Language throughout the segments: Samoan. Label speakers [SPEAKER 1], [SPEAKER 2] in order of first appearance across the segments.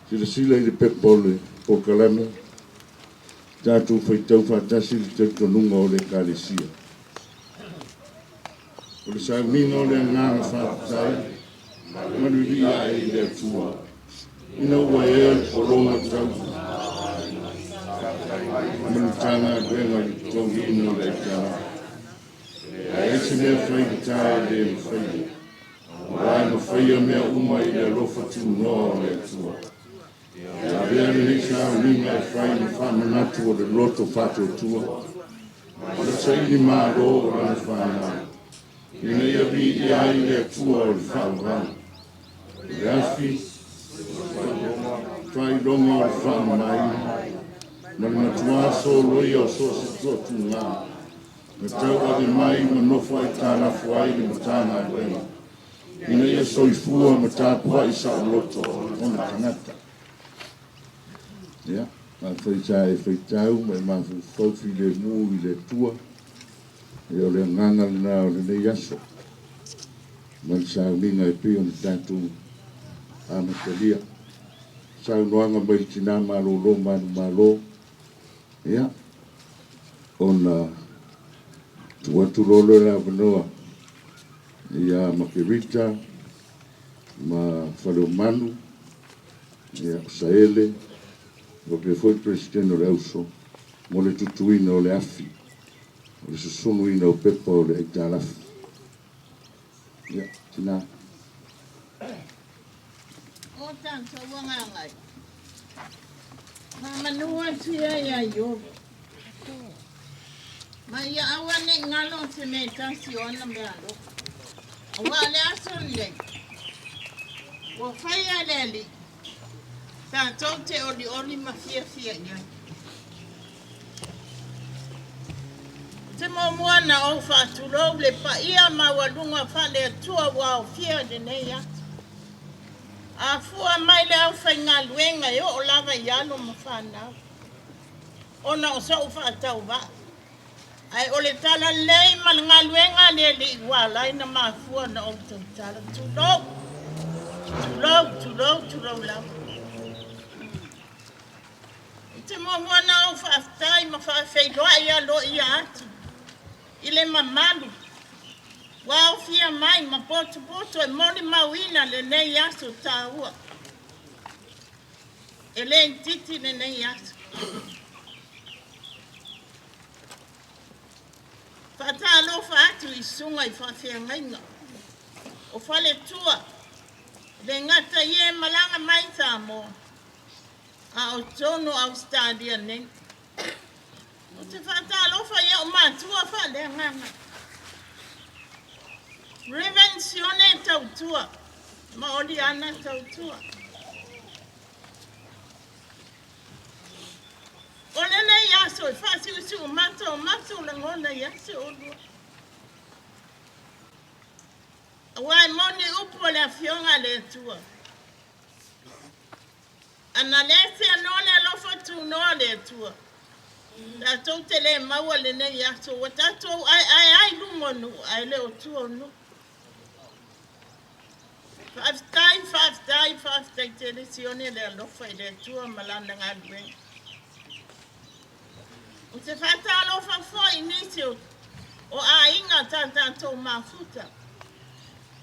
[SPEAKER 1] Silasila i le pepa o le polokalame, tatou faitau faatasi le talitonuga o le Ekalesia. O le sauniga o le agaga faafetai, manuia ae i le Atua, ina ua ea le pologa tau ma le Matagaluega o le Totogiina o le Aitalafu. E leai se mea faigata e le mafaia, aua e mafaia mea uma i le alofa tunoa o le Atua. E avea lenei sauniga e fai ma faamanatu o le loto faatuatua ma le saili malo o lana fanau, ina ia viia ai le Atua o le faavavau, o le afi, faailoga o le faamamaina, ma le matuā soloia o so o se toatuga, na tauave mai ma nofo aitalafu ai le Matagaluega, ina ia soifua ma tapuai saoloto ona tagata. Ia, afai sa e faitau ma e mafaufau filemu i le Atua, ia o le agaga lena o lenei aso, ma le sauniga e pei ona tatou amatalia. Saunoaga mai le tina malolo manumalo, ia, ona tuu atu loa lea o le avanoa ia Makerita ma Faleomanu, ia, Saele, faapea foi le Peresetene o le Auso, mo le tutuina o le afi, o le susunuina o pepa o le aitalafu. Ia, tina.
[SPEAKER 2] O tatou agaga e, faamanu atu ia ia Iovi, ma ia aua ne i galo se mea e tasi o ana meaalofa. Aua o le aso lenei, ua faia e le Alii, tatou te olioli ma fiafia i ai. Ou te muamua ona ou faatulou le paia maualuga faale-Atua ua aofia i lenei aso. Afua mai le aufaigaluega e oo lava i alo ma fanau, ona o so'u faatauvaa. Ae o le talalelei ma le galuega a le Alii ua ala ai ona mafua ona ou tautala. Tulou, tulou, tulou, tulou lava. Ou te muamua ona ou faafetai ma faafeiloai aloaia atu i le mamalu ua aofia mai ma potopoto e molimauina lenei aso taua. E le itiiti lenei aso. Faatalofa atu i susuga i faafeagaiga o faletua, e le gata ia e malaga mai Samoa, a o totonu o Ausetalia nei. Ou te faatalofa i ou matua faaleagaga, Reverend Sione Tautua ma Oliana Tautua. O lenei aso e faasiusiumata o matou lagona ia te oulua. Aua e moni upu a le Afioga a le Atua, Ana le seanoa le alofa tunoa o le Atua, tatou te le maua lenei aso, ua tatou aeae ai luma o nuu, ae le o tua o nuu. Faafetai, faafetai, faafetai tele Sione le alofa i le Atua ma Lana galuega. Ou te faatalofa foi i nisi o aiga sa tatou mafuta,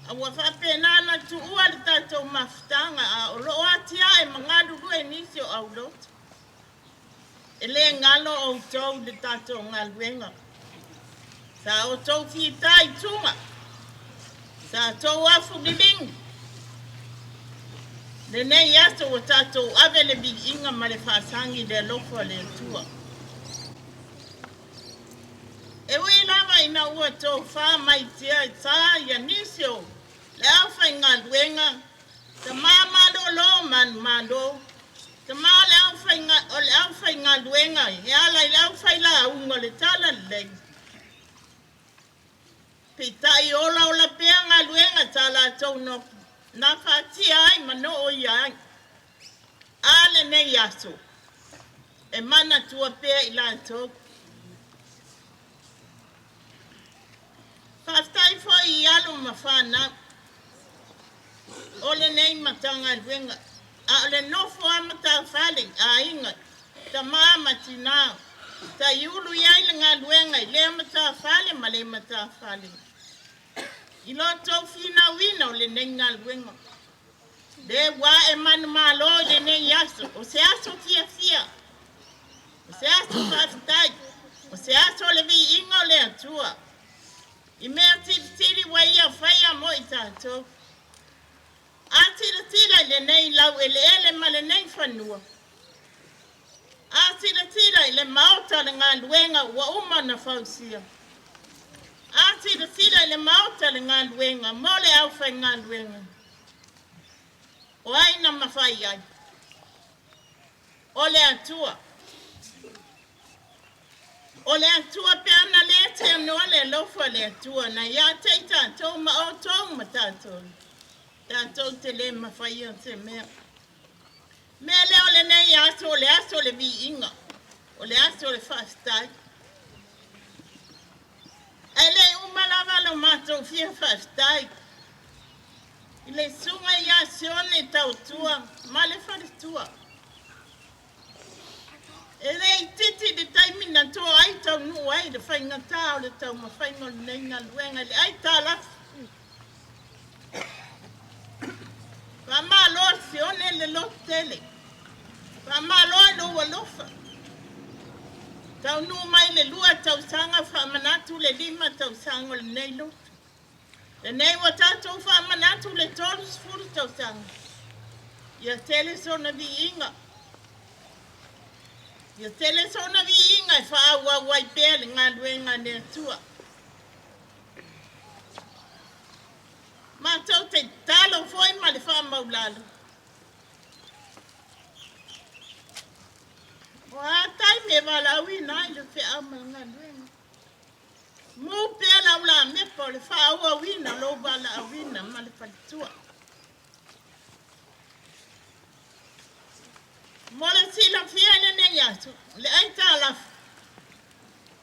[SPEAKER 2] a ua faapena ona tuua le tatou mafutaga, a o lo o atiae ma galulue nisi o aulotu. E le galo outou i le tatou galuega. Sa outou fitaituga, sa outou afu liligi. Lenei aso ua tatou ave le viiga ma le faasagi i le alofa o le Atua. E ui lava ina ua tofa mai tia sa ia nisi o le aufaigaluega, tama malolo manumalo, tama o le aufaigaluega e ala i le aufailauga o le Talalelei. Peitai olaola pea galuega sa latou gafatia ai ma nooia ai. A lenei aso e manatua pea i latou. Faafetai foi i alo ma fanau o lenei Matagaluega, a o le nofo a matafale i aiga, tama ma tina, taiulu i ai le galuega i lea matafale ma le matafale, i lo outou finauina o lenei galuega. Le ua ae manumalo i lenei aso, o se aso fiafia, o se aso faafetai, o se aso o le viiga o le Atua, i mea silisili ua ia faia mo i tatou. A silasila i lenei laueleele ma lenei fanua, a silasila i le maota o le galuega ua uma ona fausia, a silasila i le maota o le galuega mo le aufaigaluega, o ai na mafai ai? O le Atua. O le Atua pe ana le seanoa le alofa o le Atua na ia te i tatou ma outou ma tatou, tatou te le mafaia se mea. Mea lea o lenei aso, o le aso o le viiga, o le aso o le faafetai. Ae le uma lava lo matou fia faafetai i le susuga ia Sione Tautua ma le faletua. E le itiiti le taimi na toa ai taunuu ai le faigata o le taumafaiga o lenei galuega i le aitalafu. Faamalo Sione le loto tele. Faamalo i lou alofa. Taunuu mai le 2 tausaga faamanatu le 5 tausaga o lenei loto. Lenei ua tatou faamanatu le 30 tausaga. Ia tele sona viiga. Ia tele sona viiga e faaauau ai pea le galuega a le Atua. Matou te tatalo foi ma le faamaulalo. O a taimi e valaauina ai le feau ma le galuega. Mu pea lau lamepa o le faaauauina o lou valaauina ma le faletua. Mo le silafia i lenei aso, le aitalafu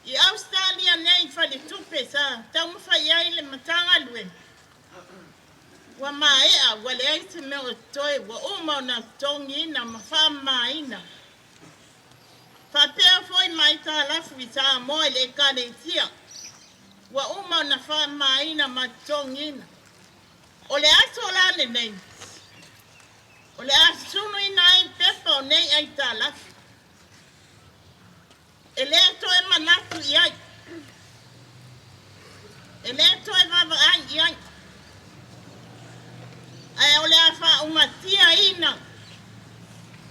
[SPEAKER 2] i Ausetalia nei faletupe sa taumafai ai le Matagaluega, ua maea, ua leai se mea o totoe, ua uma ona totogiina ma faamamaina. Faapea foi ma aitalafu i Samoa i le Ekalesia, ua uma ona faamamaina ma totogiina. O le aso la lenei, o le a sunuina ai pepa o nei aitalafu. E le toe manatu i ai, e le toe vaavaai i ai, ae o le a faaumatia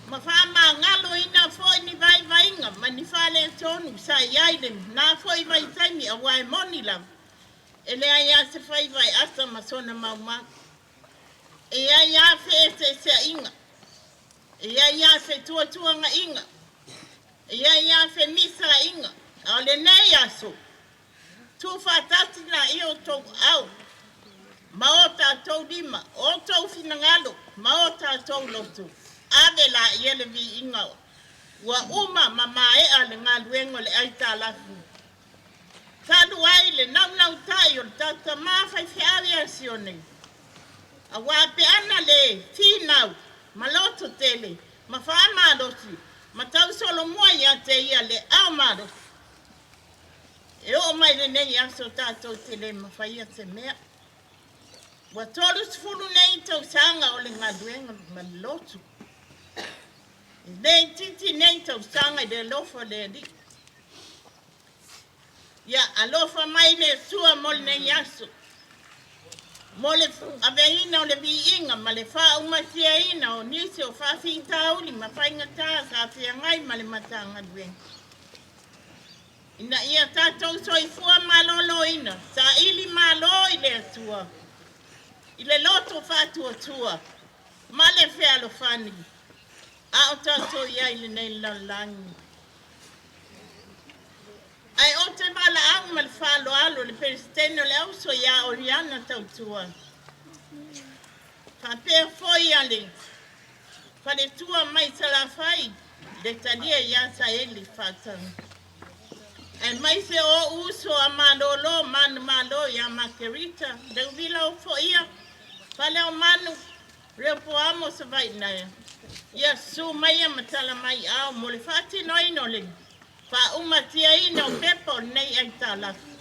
[SPEAKER 2] ma faamagaloina foi ni vaivaiga ma ni faaletonu sa i ai lena foi vaitaimi, aua e moni lava, e leai lava se faiva e asa ma sona maumau. E i ai lava feeseeseaiga, e i ai lava fetuatuanaiga, e i ai lava femisaiga, a o lenei aso, tuufaatasi laia o outou aao ma o tatou lima, o outou finagalo ma o tatou loto, ave laia le viiga ua uma ma maea le galuega o le aitalafu. Talu ai le naunautai o le tatou faifeau ia Sione, aua pe ana le finau ma loto tele ma faamalosi ma tausolomua ia te ia le ao malosi. E oo mai lenei aso tatou te le mafaia se mea. Ua 30 nei tausaga o le galuega ma le lotu. E le itiiti nei tausaga i le alofa o le Alii. Ia alofa mai le Atua mo lenei aso, mo le aveina o le viiga ma le faaumatiaina o nisi o faafitauli ma faigata sa feagai ma le Matagaluega. Ina ia tatou soifua maloloina, saili malo i le Atua, i le loto faatuatua ma le fealofani, a o tatou i ai lenei lalolagi. Ae ou te valaau ma le faaaloalo le Peresetene o le Auso ia Oliana Tautua. Faapea foi a le faletua mai Salafai, le talia ia Saeli Faatau. Aemaise o ou uso a malolo manumalo ia Makerita, Leuvila Ofoia, Faleomanu, Reopoamo Savainaea. Ia susu maia ma tala mai ao mo le faatinoina o le faaumatiaina o pepa o lenei aitalafu.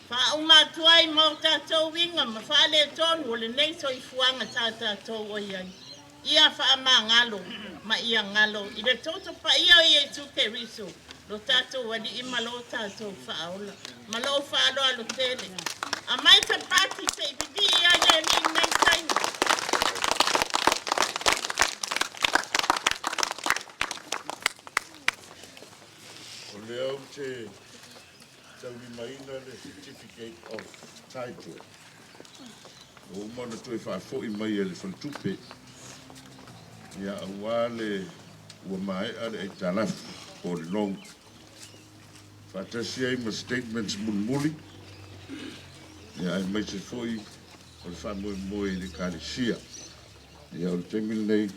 [SPEAKER 2] Faauma atu ai ma o tatou uiga ma faaletonu o lenei soifuaga sa tatou oi ai. Ia faamagalo ma ia galo i le toto paia o Iesu Keriso, lo tatou Alii ma lo tatou Faaola. Ma lou faaaloalo tele. Aumai se pati se i vivii ai le Alii i lenei taimi.
[SPEAKER 1] O lea ou te taulimaina le Certificate of Title ua uma ona toe faafoi mai e le Faletupe, ia aua le ua maea le aitalafu po o le loan, faatasi ai ma statements mulimuli, ia aemaise foi o le faamoemoe i le Ekalesia. Ia o le taimi lenei,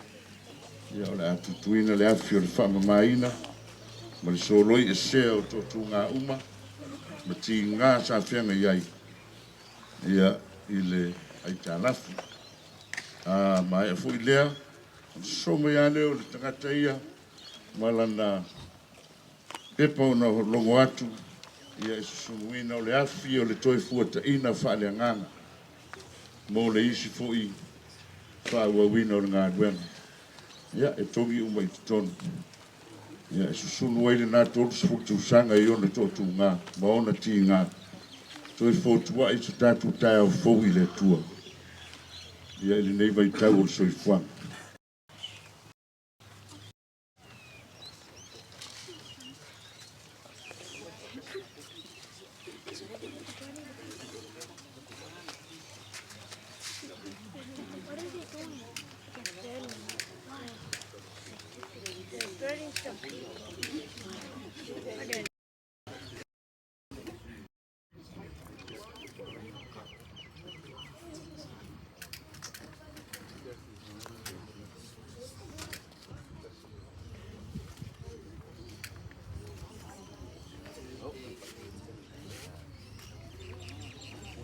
[SPEAKER 1] ia o le a tutuina le afi o le faamamaina ma le soloi esea o toatuga uma ma tiga sa feagai ai ia i le aitalafu. A maea foi lea, ona sosoo mai lava lea o le tagata ia ma lana pepa ona logo atu ia e susunuina o le afi o le toe fuataina faaleagaga mo le isi foi faaauauina o le galuega. Ia, e togi uma i totonu. Ia, e susunu ai lena 30 tausaga i ona toatuga ma ona tiga, toe fotuai so tatou taeao fou i le Atua, ia i lenei vaitau o le soifuaga.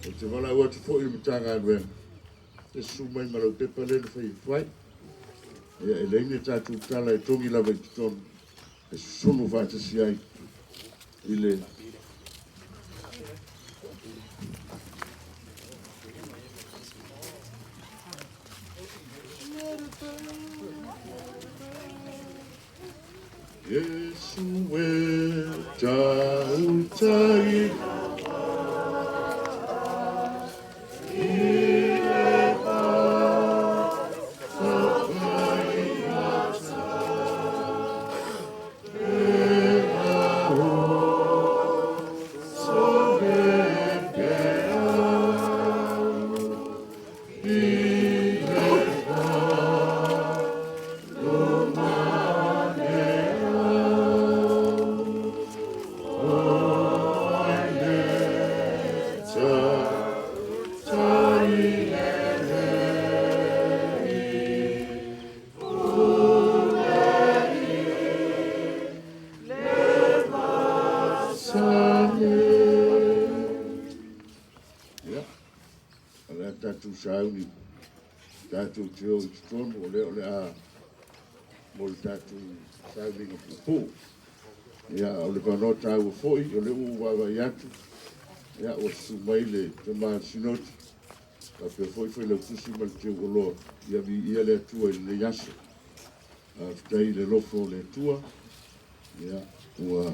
[SPEAKER 1] Ou te valaau atu foi i le Matagaluega, e susu mai ma lau pepa lea na fai atu ai. Ia, e leai ni tatou tala e togi lava i totonu, e susunu faatasi ai i le Iesu e tautai Ia, o le a tatou sauni, tatou te o i totonu, o lea o le a mo le tatou sauniga puupuu. Ia, o le avanoa taua foi, o lea ua ou vaavaai atu, ia, ua susu mai le tama Sinoti, faapea foi Failautusi ma le Teuoloa, ia viia le Atua i lenei aso. Faafetai i le alofa o le Atua, ia, ua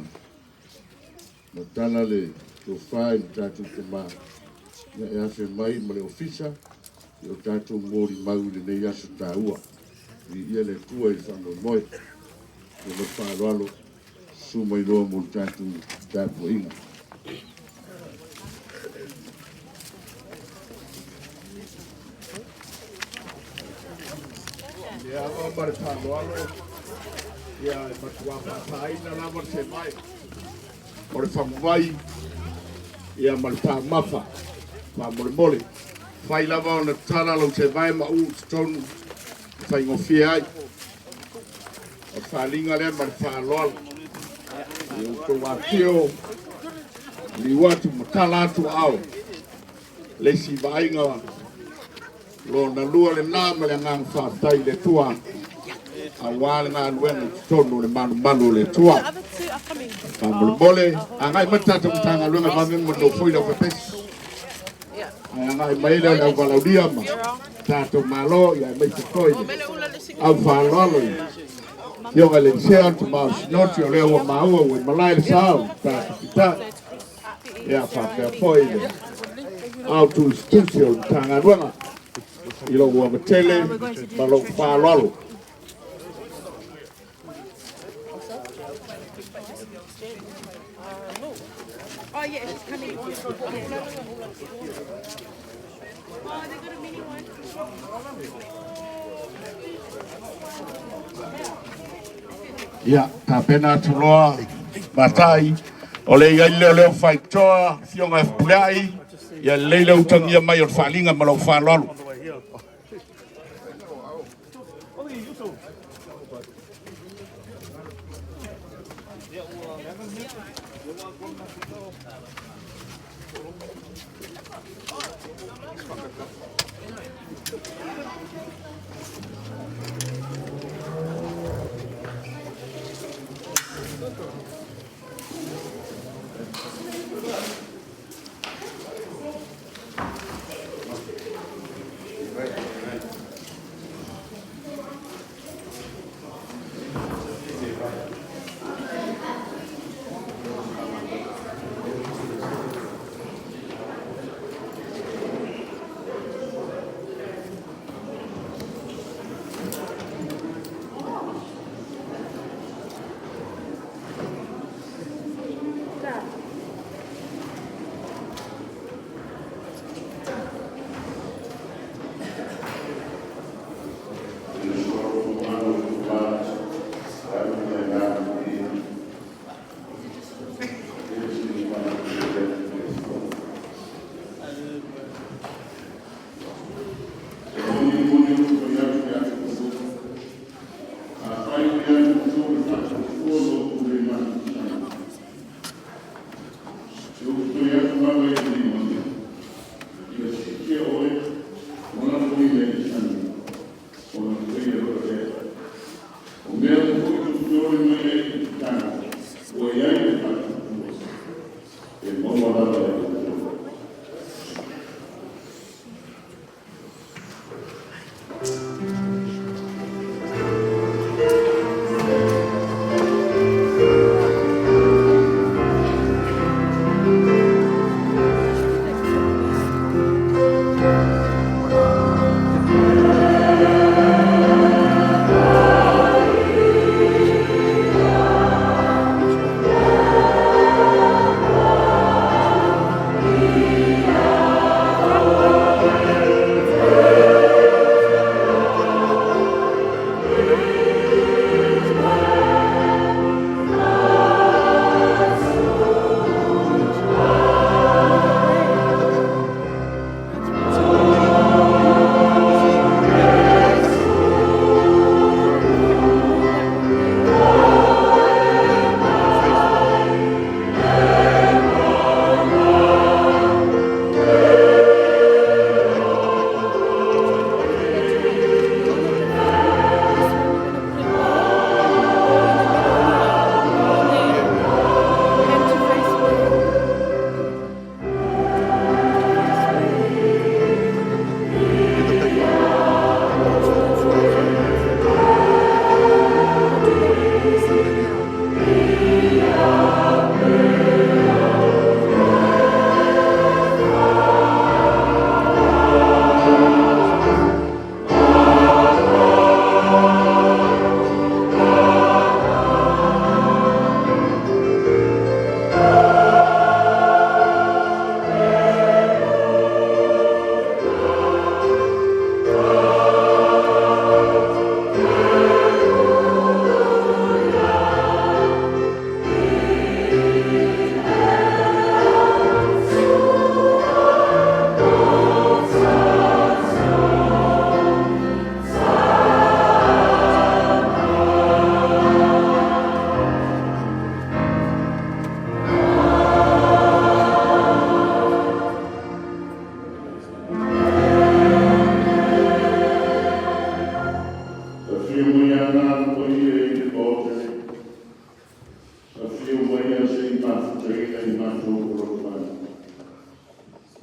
[SPEAKER 1] matala le tofa i le tatou tama, ia, e afe mai ma le ofisa, i o tatou molimau i lenei aso taua. Viia le Atua i le faamoemoe. Ia ma le faaaloalo, susu mai loa mo le tatou tapuaiga.
[SPEAKER 3] Ia ava ma le faaaloalo, ia e matua faasāina lava le semae o le faguvai.
[SPEAKER 1] Ia ma le taumafa faamolemole. Fai lava ona tatala lou sevae ma uu i totonu e faigofie ai. O le faaaliga lea ma le faaaloalo i outou afifio, liu atu ma tala atu aao. Le isi vaaiga lona lua lena ma le agaga faafetai i le Atua aua le galuega i totonu o le malumalu o le Atua. Faamolemole, agai mai le tatou Matagaluega vave ma nofoi le aufaipesi. Ae agai mai le au valaaulia ma tatou Malo, ia aemaise foi le au faaaloalo i Afioga i le Sea, Tama o Sinoti, o lea ua maua ua i malae le sao tatou pitai. Ia faapea foi le au tusitusi o le Matagaluega i lou avatele ma lou faaaloalo.
[SPEAKER 4] Oh yeah, she's coming. Oh, they got a mini one.
[SPEAKER 1] Ia, tapena atu loa matai, o le i ai lea o leo faitoa, Afioga e Fepuleai, ia lelei le utagia mai o le faaaliga ma lou faaaloalo.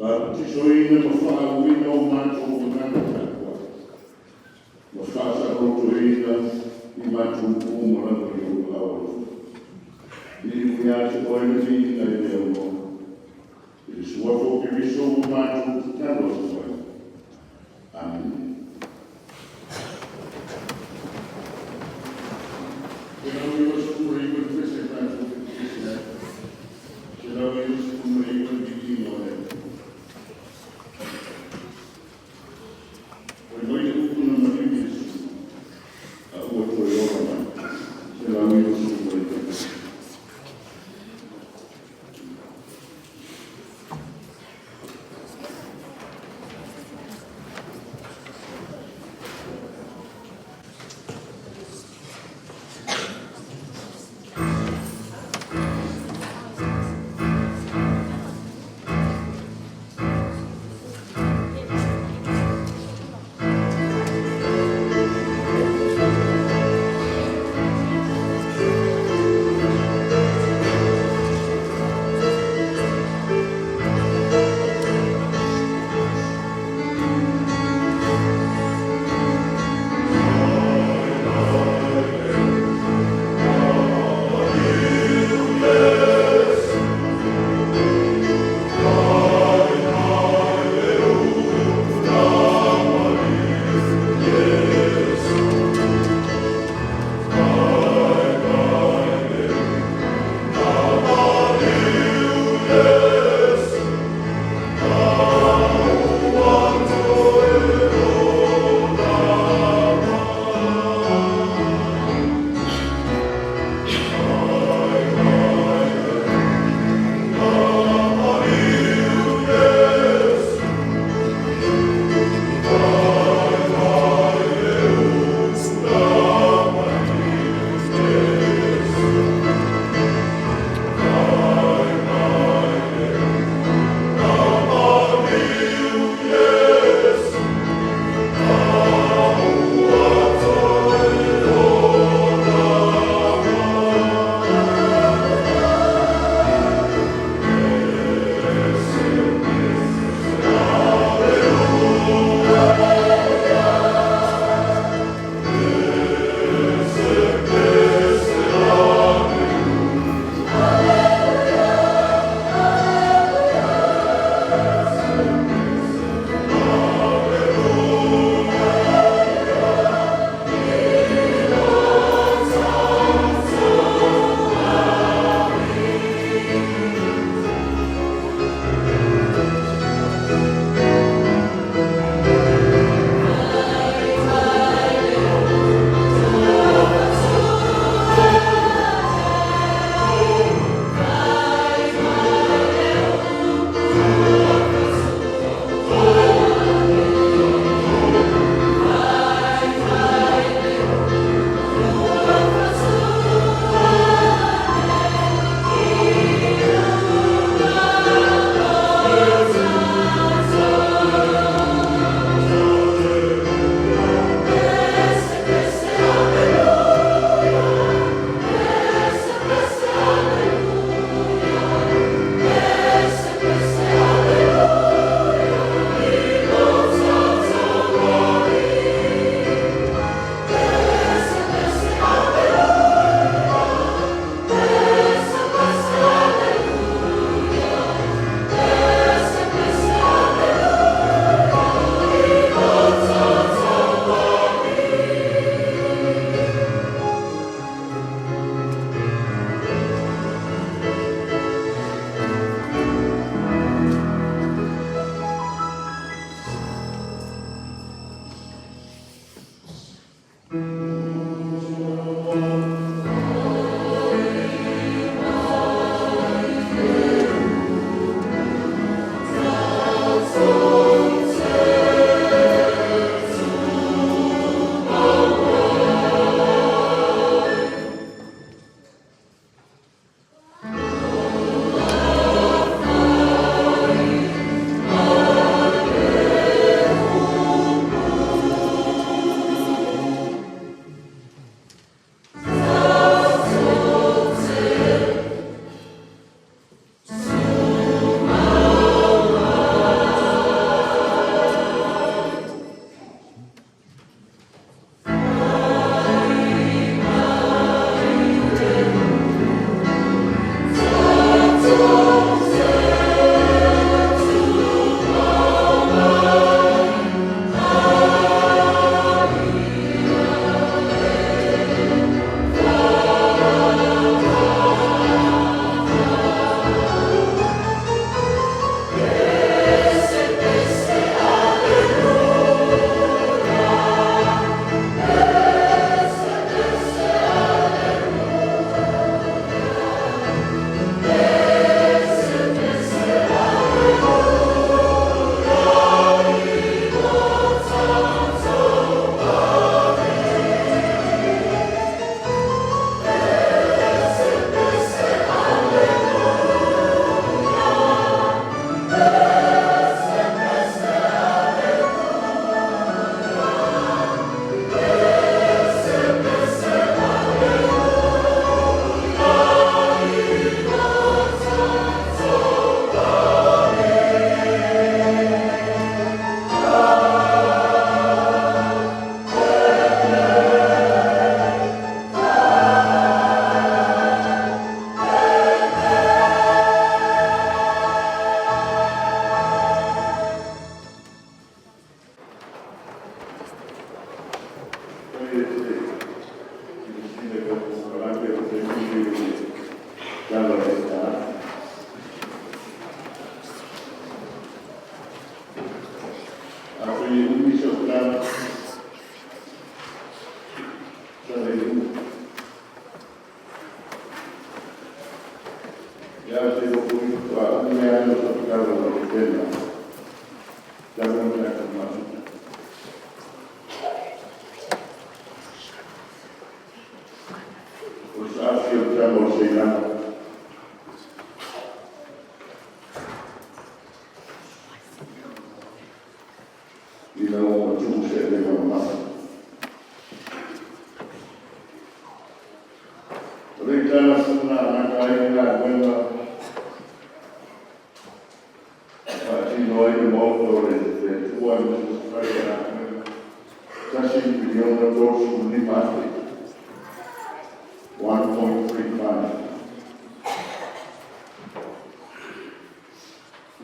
[SPEAKER 1] Faapatisoina ma faauuina o matou agaga tapuai, ma faasaolotoina i matou uma lava i ou aao alofa. Liliu ia te oe le viiga e le aunoa, i le suafa o Keriso ua matou tatalo atu ai. Amene. 199 le pese a tatou te pepese ai. 199 le viiga o le Atua. Fai mai le upu na maliu Iesu, a ua toe ola mai. 199. Afai e umi sau tala, sala e umi. Ia te loko i tua umi ai o sau tala o le tena. Tala o tatou mafuta. O le saafi o le tama o Seilana. Ina ua matuu se avega mamafa. O le aitalafu na amata ai le galuega e faatino ai le Maota o le Atua aemaise foi fale o galuega, $1,035,000. 1.35.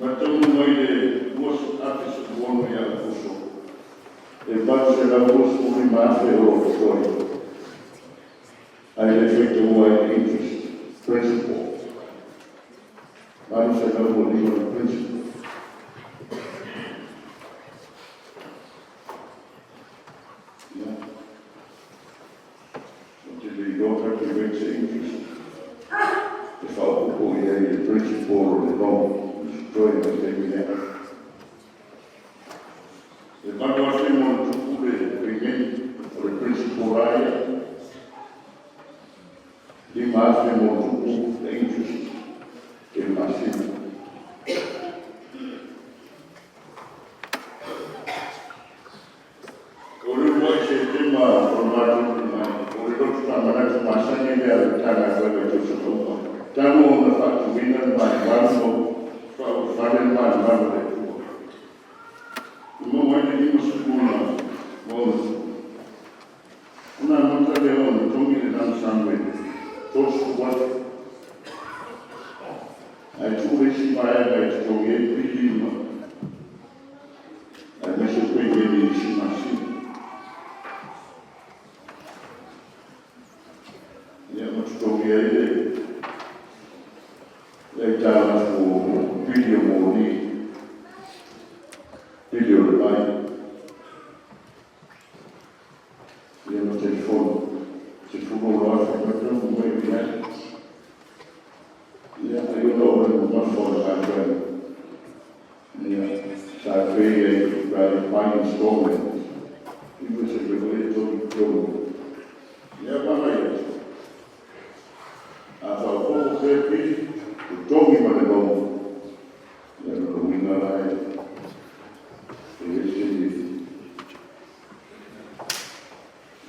[SPEAKER 1] Na taunuu mai le 2016 ia Aokuso, e $825,000 o lo o totoe, ae le faitaua ai le interest, principal. 825 le principal. Ia, ou te le iloa calculate se interest e faaopoopo i ai i le principal o le loan o totoe mai le taimi lea. E $8,000+ le payment o le principal lava ia. $5,000+ le interest i le masina. O le uluai seleselega o le matou mai, o le lotu faamanatu masani lea a le Matagaluega i tausaga uma, talu ona faatuina le manumanu ma faaulufale le manumanu e le Atua. Na maua ai le 50 ma ono tupu, ona amata lea ona totogi le lump sum e $30,000, ae tuu le isi vaega e totogi ai pili ma aemaise o pemeni i isi masina. Ia ma totogi ai le aitalafu o pili o moli, pili o le vai, ia ma telefoni, $16,000 mai taunuu mai o i ai. Ia, ai ona o le mamafa o le galuega, ia, sa pay ai by installment, 90 foi lea totogi i totonu. Ia vaavaai atu, a faaopoopo pea pili, totogi ma le loan, ia o lona uiga la e ese le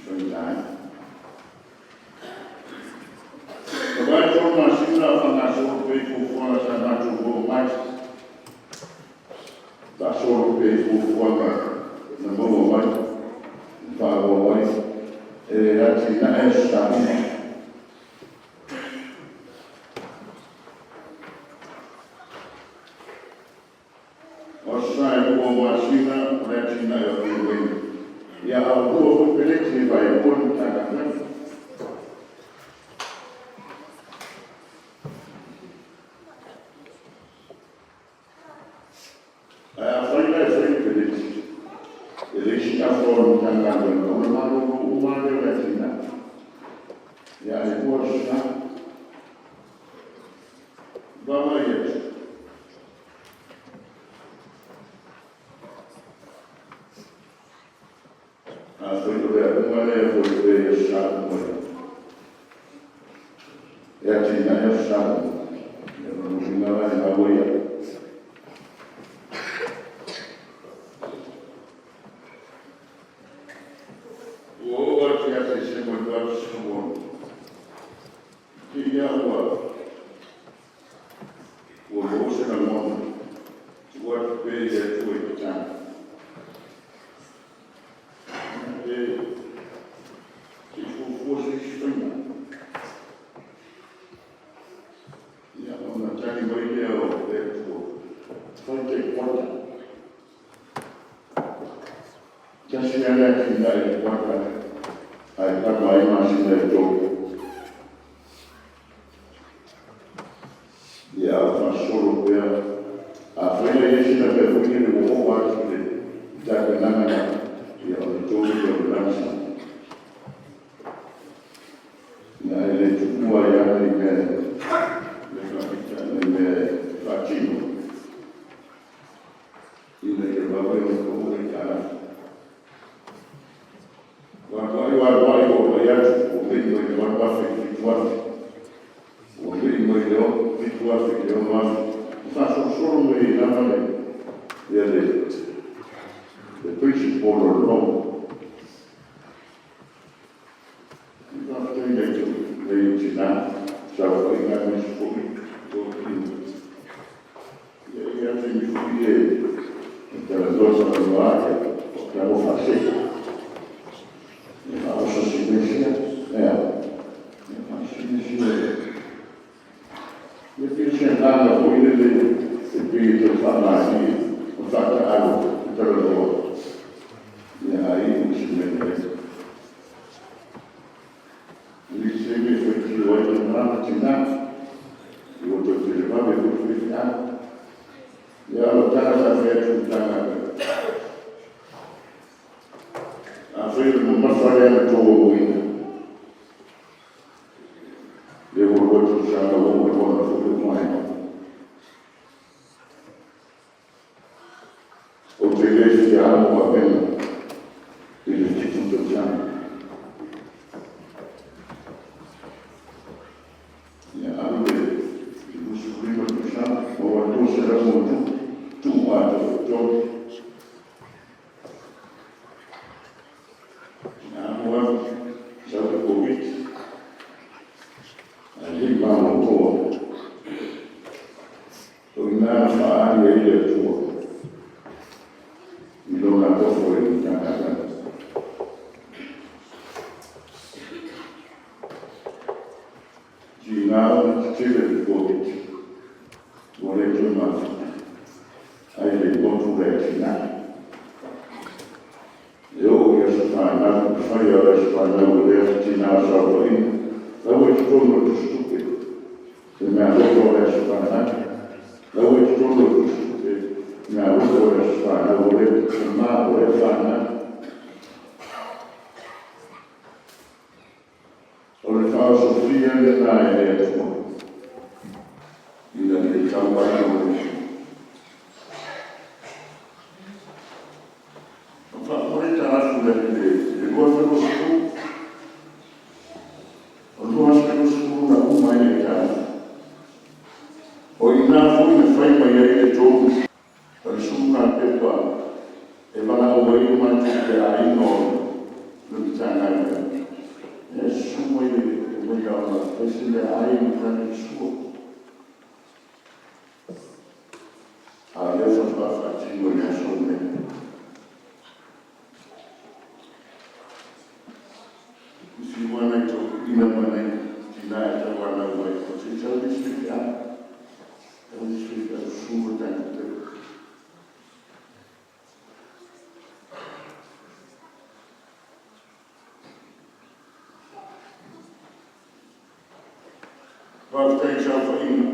[SPEAKER 1] faigata ai. Ua mavae 3 masina o faagasolo pea i fuafuaga sa matou maua mai, faasolo pea i fuafuaga na maua mai ma faaauau ai e atinae Aso Sa uma. O aso Sa e 2 o masina o le atinae o freeway, ia a ua 2 foi peleti e vaelua le Matagaluega. Ae afai la e fai ni peleti, e leai se tafa o le Matagaluega, ona malolo uma lava lea o le atinae. Ia ae 2 Aso Sa. Vaavaai atu, afai o le aluga lea e foe pea i Aso Sa uma e atinae Aso Sa uma, ia o lona uiga la e gau ai au. Ua oo atu ia Tesema 2016, te i lava ua maua se lagona, tuu atu pea i le Atua i tatalo. Pe se i fuafua se isi faiga. Ia, ona tali mai lea o le Atua, fai tai quota. Tasi lava le atinae i le quota ae kava ai masina e 3. Ia, a o faasolo pea, afai la e i ai sina mea foi lele ua ova atu i le Tapenaga na ia o le tolu ia o le lasa. Ia e le tuua ai lava ni mea le faapita ni mea e faatino ina ia vave ona pau le aitalafu. Ua atoai vaevae ua ou vaai atu ua mei mai le 8,000 i le 7,000, ua mei mai le 7,000 i le 6,000, ua faasolosolo mai ai lava le le principal o le loan. Faafetai i nai ou tina, saofaiga aemaise foi toeaiina. Ia e i ai lava taimi foi ia e talanoa talanoa lava tago faasee, e faaoso si mea sia, e a? E faaoso si mea sia. E pei o se agaga foi lele e pei e tau faamalie ma faataalo e talanoa, ae iu i se mea lelei. E le o se mea e faitio ai tama ma tina, ua toe televave foi faifeau. Ia a o lau tala sa fai atu i le Matagaluega, afai o le mamafa lea na outou amoina, lea ua 2 tausaga ua uma ona foi lou vaega. Ou te le fia amo avega i le 7 tausaga. Ia alu le 25 tausaga, maua le $200+, tuu atoa foi tolu. Ia amo atu, sau le Koviti-19, ae le i maoopoopo. O i ina na faaali ai le Atua i Lona alofa i le Matagaluega. Tiga ona tetele le Koviti-19 ua le toe mafuta ae le i motu le atinae. E oo i aso fanau, le faia o aso fanau a lea tina o saofaiga, la ua i totonu o le tusitupe le meaalofa o le aso fanau. O la ua i totonu o le tusitupe le meaalofa o le aso fanau a lea tama o lea fanau. O le faaosofia lena e le Atua ina ia tatau ai ona… Ona aitalafu i le 2020, o le 2020 na uma ai le aitalafu. O i ina foi na fai mai ai le 3, o le 10 pepa e valaau ai o matou faiaiga o le Matagaluega, e susu mai ona fai se meaai ma tali le sua. A o lea faatoa faatino i le aso lenei. Fiu lava nai toeaiina ma nai tina e tauanau mai, se i sau le isi faifeau, sau le isi faifeau susu le tatou pepa. Faafetai i le saofaiga,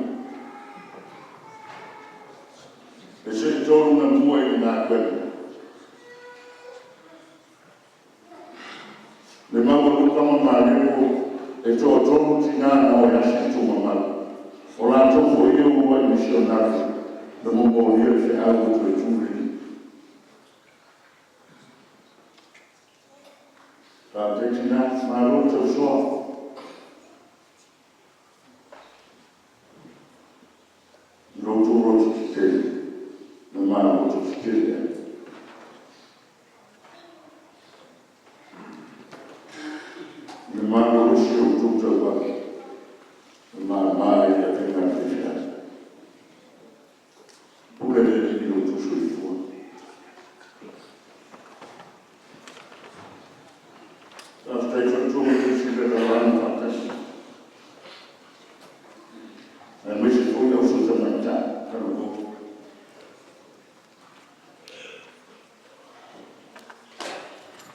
[SPEAKER 1] e seetolu na mua i le galuega, le maualuga ma malepo. E toatolu tina na o e asi tuumamalu, o latou foi ia ua uluai misionare na momolia le feau a Tuiatuli. Faafetai tina, malo le tausoa. I lo outou loto tetele, na ma loto tetele ai. I le malolosi o outou tauvaga, e mama ai le avega a le faifeau. Pule le Alii i lo outou soifua. Faafetai faletua ma tausii le lalolagi faatasi, aemaise foi auso tamaitai talavou.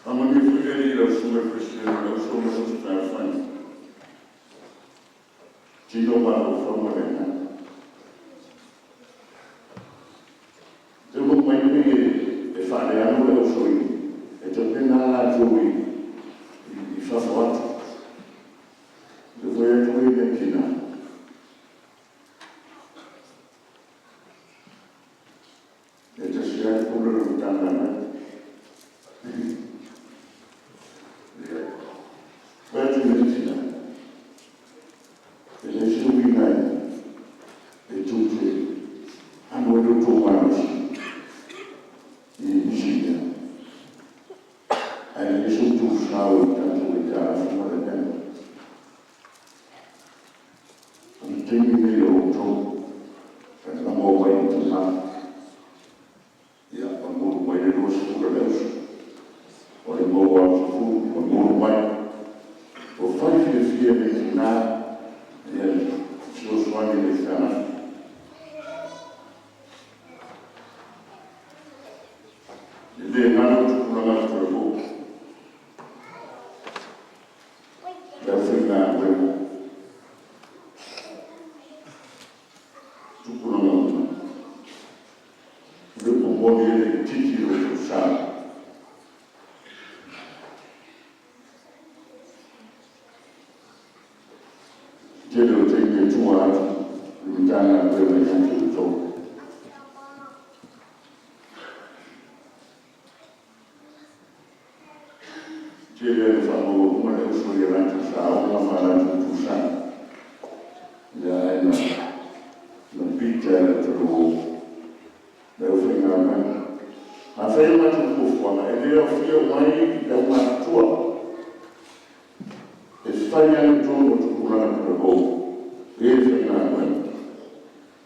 [SPEAKER 1] Faamanuia foi le Alii i lau Susuga i le Peresetene o le Auso ma lou fealofani, tino ma mafaufau ma le agaga. E taunuu mai pei e faaleano le uso i e tapena latou i fafo atu. Le fai atu ai le tina. E tasi lava le pule o le Matagaluega. Fai atu i le tina, e leai se uiga e tou te alu ai lo outou malosi i nisi mea, ae leai so outou sao i le tatou aitalafu ma le mea lena. O le taimi lenei o outou e maua mai ai le tama, ia momoli mai le 20 a le uso, o le maua atu 10 momoli mai. Ua fai fiafia e le tina le fesoasoani i le aitalafu. E le galo tupulaga talavou, le aufaigaluega, tupulaga uma. O le upu moni e le itiiti lo outou sao. Tele o taimi e tua atu le Matagaluega ia te outou. Tele ina faamaualuga le uso i a latou saoga ma a latou tusaga, ia ae na pita e le ataluu le aufaigaluega. A fai a matou fuafuaga, e le aofia uma ai le aumatutua. E fai lava le tonu a tupulaga talavou e faigaluega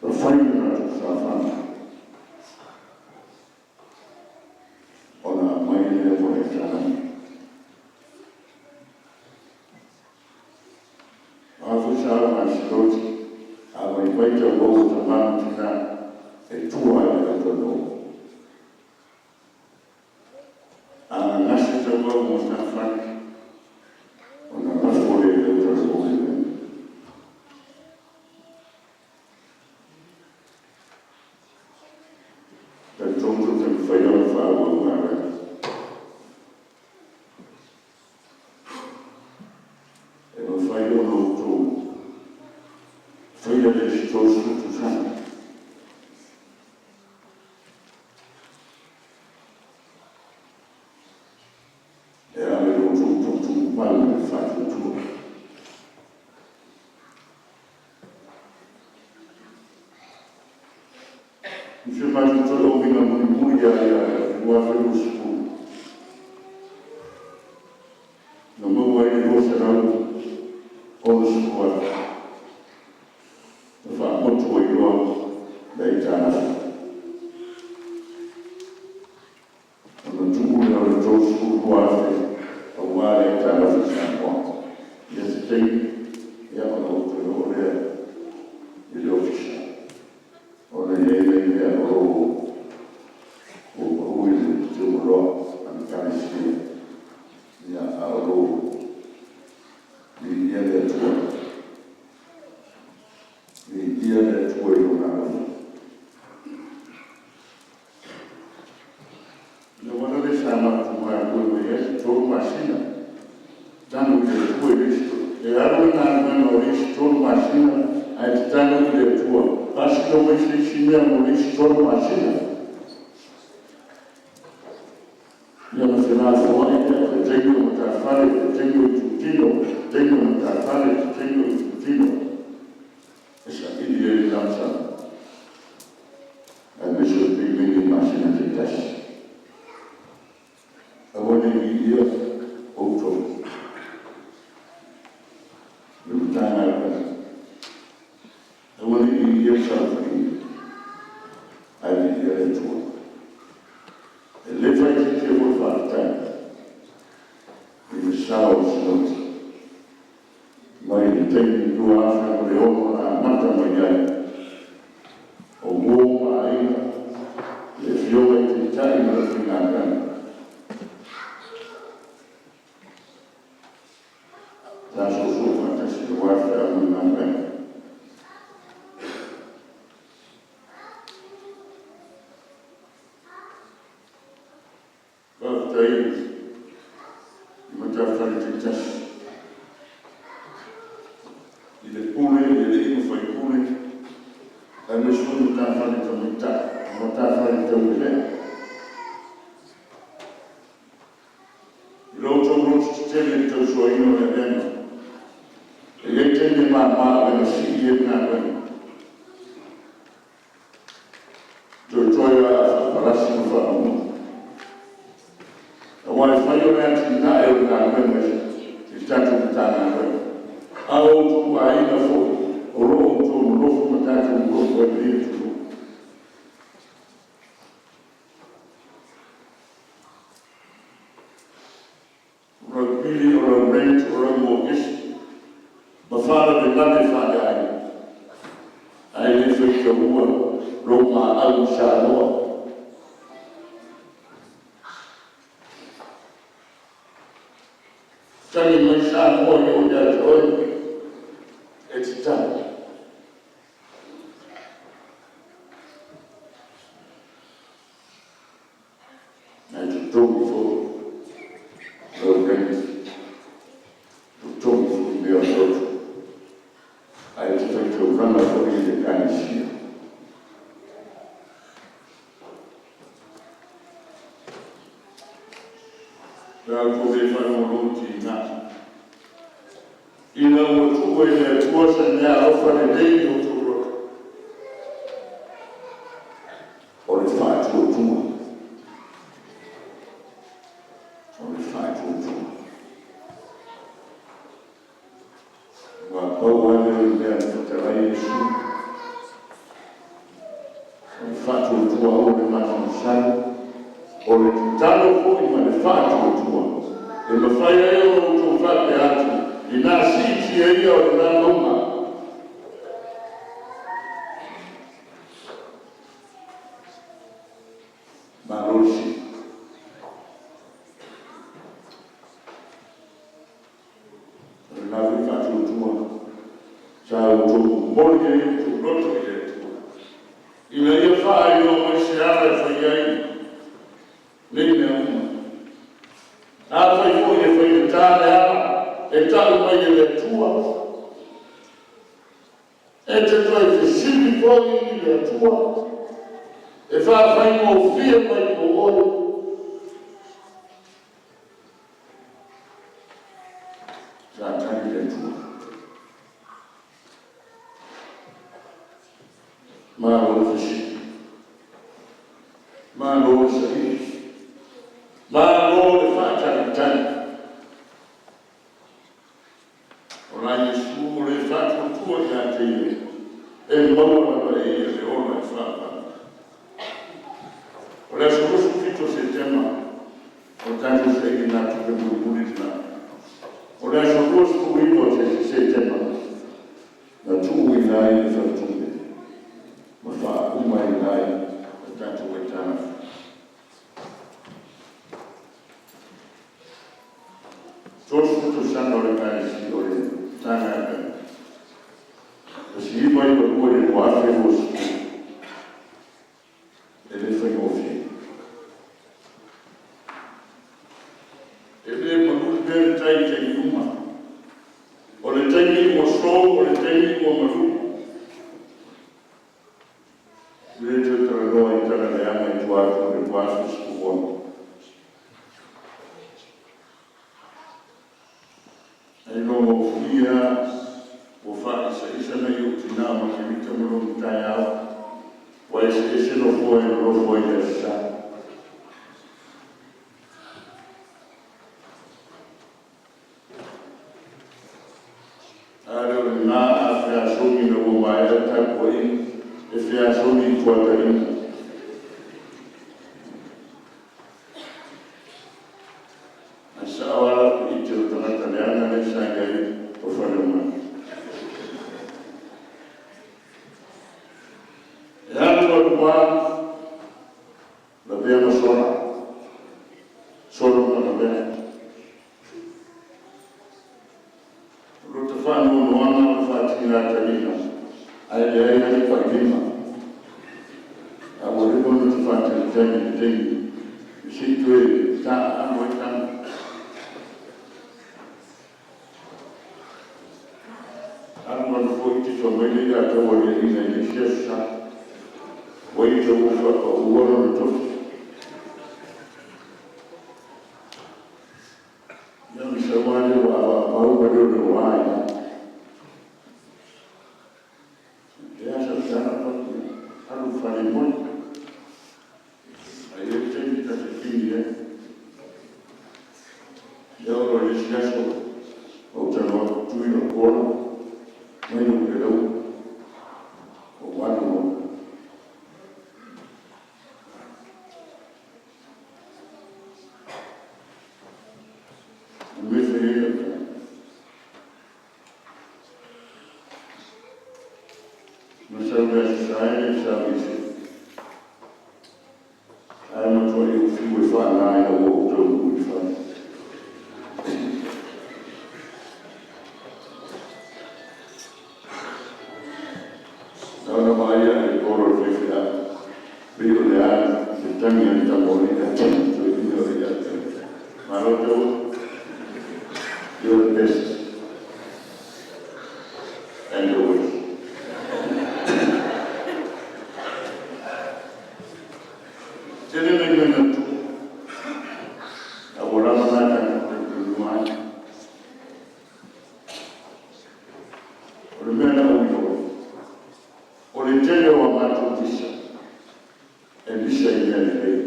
[SPEAKER 1] ma fai le latou saofaga ona aumai lea mo le aitalafu. O a foi saoga a le a vaivai tauvou a tama ma tina, e tua lava i le autalavou. A gagase tauvou ma matafale, ona lafo lea i le autalavou le mea. E talitonu tou te mafaia ona faaauau galuega. E mafai ona outou faia le isi 30 tausaga. E ala i lo outou tuutuu mai ma le faatuatua. I si o matou toe ofiga mulimuli lava ia 2020, na maua ai le $260,000 na faamotu ai loa le aitalafu. Ona tuu lea o le $32,000 aua le aitalafu a Samoa. Ia se taimi ona ou toe oo lea i le Ofisa, ona e i ai nai mea o lo o ua pau i le tiumaloa a le Ekalesia, ae o lo o viia le Atua, viia le Atua i Lona alofa. Le auala lea sa matou galulue mai ai, e 3 masina, tatalo i le Atua i le isi, e alu le galuega o le isi 3 masina, ae tatalo i le Atua, faasino mai se isi mea mo le isi 3 masina. Ia ona felafoai lea, o le taimi o matafale, o le taimi o itutino, taimi o matafale, taimi o itutino, e saili ai le lamasaga, aemaise o le taimi lenei i masina taitasi. Aua ne i viia outou, le Matagaluega, aua ne i viia le saofaiga, ae viia le Atua. E le faaitiitia foi le faafetai i le sao o le Sinoti mai le taimi 2006 na amata mai ai, o uo ma aiga, le Afioga i Taitai ma le aufaigaluega. Sa soosoo faatasi aua le feau ma le galuega. tai i matafale taitasi i le pule i alii ma faipule, aemaise foi matafale tamaitai ma matafale tauelea. I lo outou loto tetele i le tausoaina o le avega, e i ai taimi e mama avega sili ai le galuega, toetoe lava a faapalasi ma faamamulu. Aua e fai o le atinae o le galuega i le tatou Matagaluega, a o outou aiga foi o lo o outou nonofo ma tatou nonofo ai i lenei atunuu. O lau pili, o lau rent, o lau mokesi ma faalavelave faaleaiga, ae le faitaua lou maau i Samoa. Tagi mai Samoa ina ua ia te oe, e te tali. Ae totogi foi lau rent, totogi foi mea o le lotu, ae e te faitaulaga foi i le Ekalesia. Pe a outou le faalogologo tiga ina ua tuu e le Atua se meaalofa lelei i o outou loto, o le faatuatua. O le faatuatua. Aua pau lava lea o le mea na fetalai ai Iesu, o le faatuatua, aua le masamasau. O le tatalo foi ma le faatuatua e mafai ai ona outou faapea atu, ina a siitia ia o lena mauga, malo le sii. O lena foi faatuatua sa outou momoli ai o outou loto i le Atua, ina ia faailoa mai se ala e fai ai nei mea uma. Afai foi e faigata le ala e tau mai e le Atua, e te toe fesili foi i le Atua e faafaigofie mai mo oe. Sa tali le Atua, malo le fesili, malo le saili, malo le faatalitali. O la Iesu o le faatuatua ia te Ia, e maua lava e Ia le ola e faavavau. O le aso 27 o Setema, o le tatou sailigatupe mulimuli lena. O le aso 29 o Setema, na tuuina ai le faletupe ma faaumaina ai le tatou aitalafu. 30 tausaga o le Ekalesia o le Matagaluega, 1992 i le 2020, e le faigofie. E le malu pea le tai i taimi uma. O le taimi ua sou, o le taimi ua malu. E le toe talanoa i tala leaga i tua atu o le 2016. Ailoga gofie lava ua faaisaisa nai ou tina o Makerita ma lona taeao, ua eseese nofoa e nonofo ai i le Aso Sa. A le o lena, a feasogi ina ua maea le tapuaiga, e feasogi i tuataiga. Ae sao lava lau ite o le tagata leaga lea sa i ai o Faleomai. E alu alu lava, lavea ma Sora, solo ma lavea. O lota faanoanoaga o le faatiga taliga, ae leai lava ni pailima. A ua leva ona ota faatalitali i le taimi se i toe taaalo ai taga. Alu alu foi tito mai le ia taua le ina i le isi aso sa. Ua ia ua faapau lona toto. Ia ona sau lava lea ua avaavau ma le o a ai lava. Le a sau tala ou fai atu, alu i le fale e moe. Ae i ai le taimi ta te kini ai. Ia oo loa i le isi aso ou tago atu tui lau cola, aumai lou peleue, ou alu loa. O le mea e fai ai lau tala, na sau i le Aso Sa e le i savisi, ae matuai ou fiu e faana ina ua ou taunuu i le fale. Na ona vaai lava i le cola o le faifeau, pei o le a le tagi a le tamaalii ae toeaina o ia te au. Malo Taua, you're the best and always. Tele nai mea na tutupu, a ua lava na tatou talitonuga ai. O le mea na ou iloa, o le tele o a matou visa, e visa i mea lelei.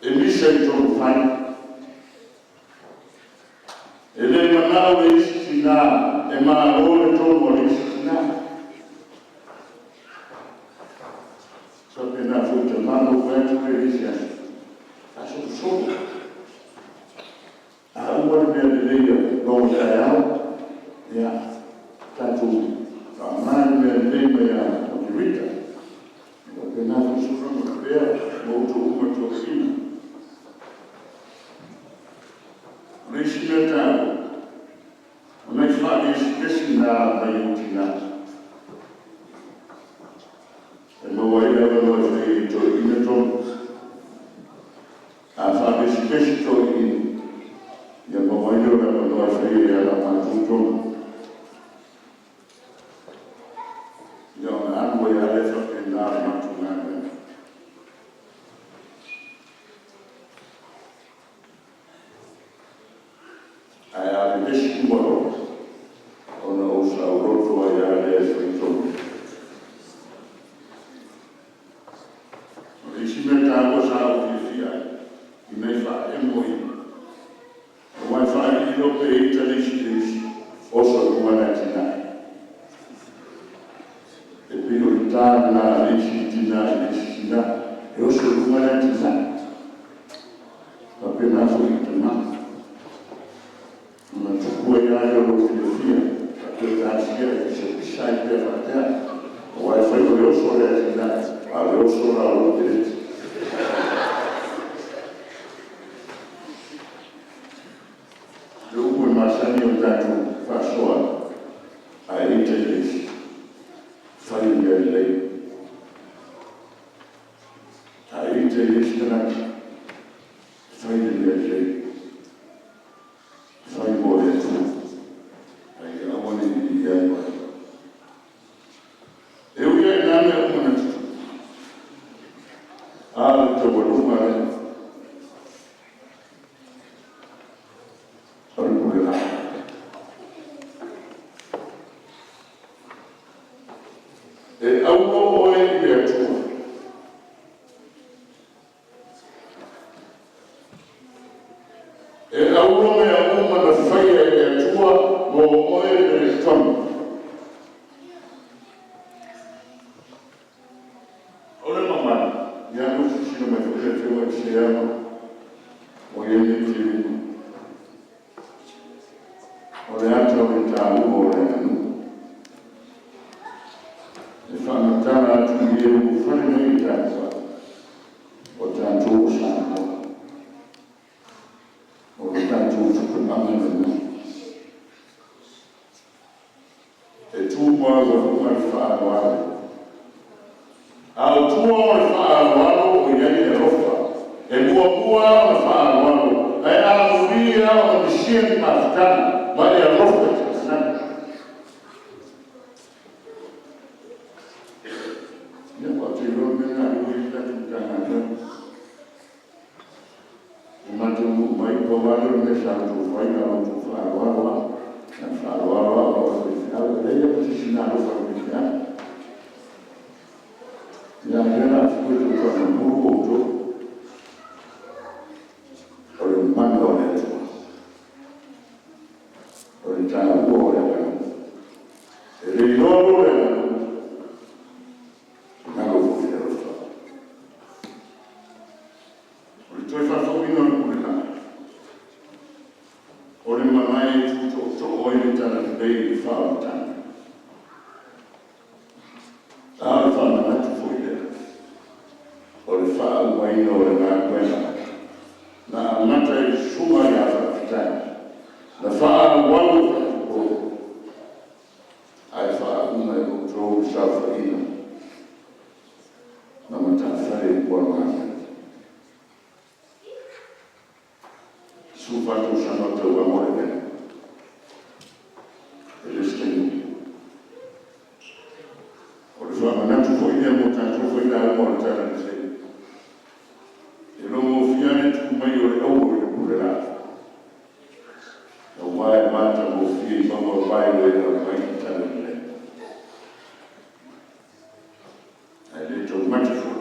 [SPEAKER 1] E visa i tonufai. E le manao le isi tina e malo le tonu a le isi tina. Faapena foi tama na ou fai atu lea i le isi aso, faasolosolo. A uma le mea lelei logo taeao, ia, tatou faaaoga le mea lelei mai ia Makerita. Faapena foi Sula ma Lavea ma outou uma tofiga. O le isi mea taua, o nai faalesilesi na mai ou tina, e maua ai le avanoa e fai ai e toeaiina tonu. A faalesilesi toeaiina, ia maua ai lea o le avanoa e fai ai e alamatou tonu. Ia ona alu ai lava lea faapena o le matou galuega. Ae a vevesi uma loa, ona ou saoloto ai lava lea e fai tonu. O le isi mea taua sa ou fiafia ai, i nai faaemo ia, aua e faalii loa pe ita le isi i le isi, oso i luga le atinae. E pei o le ta lena a le isi tina i le isi tina, e oso i luga le atinae. Faapena foi i tama. Ona tupu ai lava lea o lou fiafia, faapea talosia e pisapisa ai pea faapea, aua e fai o le oso o le atinae, a o le oso la o lou peleti. Le upu e masani ona tatou faasoa ai, a ita i le isi, fai le mea lelei. A ita i le isi tagata, fai le mea lelei. Fai mo le Atua. Ae ia aua ne i viia ai oe. E ui lava i na mea uma na tutupu, a o le taualuga lea o le pule la'au. E auro oe i le Atua. E auro mea uma na faia e le Atua mo oe Peretona. O le mamalu, ia ua silasila mai foi le Afioga i le Seama ua i ai nei teuga. O le ata o le taua o le aganuu. E faamatala atu i e ua ulufale mai i le tatou fale, o tatou o Samoa. O le tatou tupuaga lena. E tu maualuga le faaaloalo, a o tua o le faaaloalo o i ai le alofa. E muamua ona faaaloalo, ae amuli ona misia ni mafutaga ma e alofa i tagata. Ia, ua ou te iloa le mea lena o lea ua i ai le tatou Matagaluega. Na matou oo mai, pau lava lea o le mea sa outou fai na o lo outou faaaloalo lava. Na ona faaaloalo lava ona o le faifeau. E leai lava ma se isi na alofa i le faifeau. Ia a o lea o le a tuu e tou faamamulu outou. O le mana o le Atua, o le taua o le aganuu. E le iloa loa le aganuu, galo foi le alofa. O le toe faafouina o le pule laa, o le malae e tu tootoo ai le talalelei i le fa o matagi. A o le faamanatu foi lea o le faaauauina o le galuega na amata e le Susuga ia Faafetai, na faaauau e Faatuipono, ae faauma e outou le saofaiga ma matafale ua lumamea. 14 tausaga o tauama Levea, e le o se taimi umi. O le faamanatu foi lea mo tatou failauga o le Talalelei, e le gofie lava le tuu mai o le auro i le pule laa, aua e matagofie i mauga o vae o e aumai le talalelei. Ae le taumate foi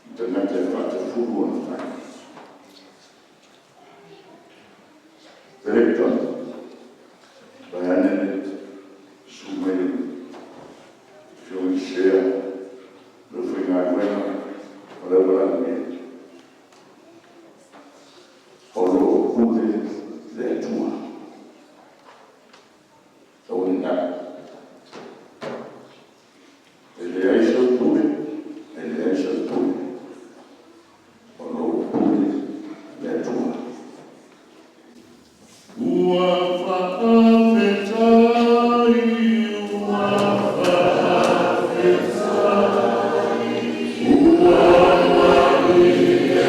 [SPEAKER 1] i tagata e faatafulu ona fai. Peretoni, vaeane le susu mai o le Afioga i Sea, le aufaigaluega ma le auvalaaulia, o lo o pule le Atua. Aua ne i galo. E leai sau pule, e leai sau pule, o lo o pule le Atua. Ua faafetai, ua faafetai, ua malie Iesu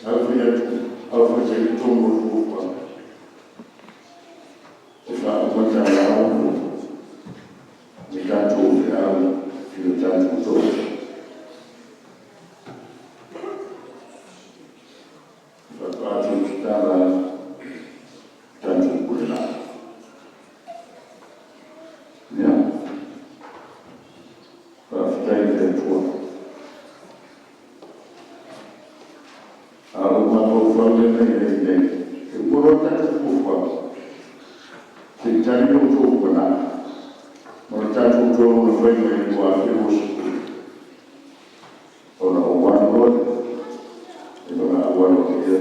[SPEAKER 1] Sa ou fai atu, a ou fai i totonu o le fuafuaga, e faauma taeao le tatou feau i le tatou toesea. Faatoa toe tatala tatou pule laa. Ia, faafetai i le Atua. A o lou mafaufau lea na i ai nei, e uma loa le tatou fuafuaga, se i tali lo outou lumanai ma le tatou tonu na fai mai i le 2020, ona ou alu loa lea e valaau aloaia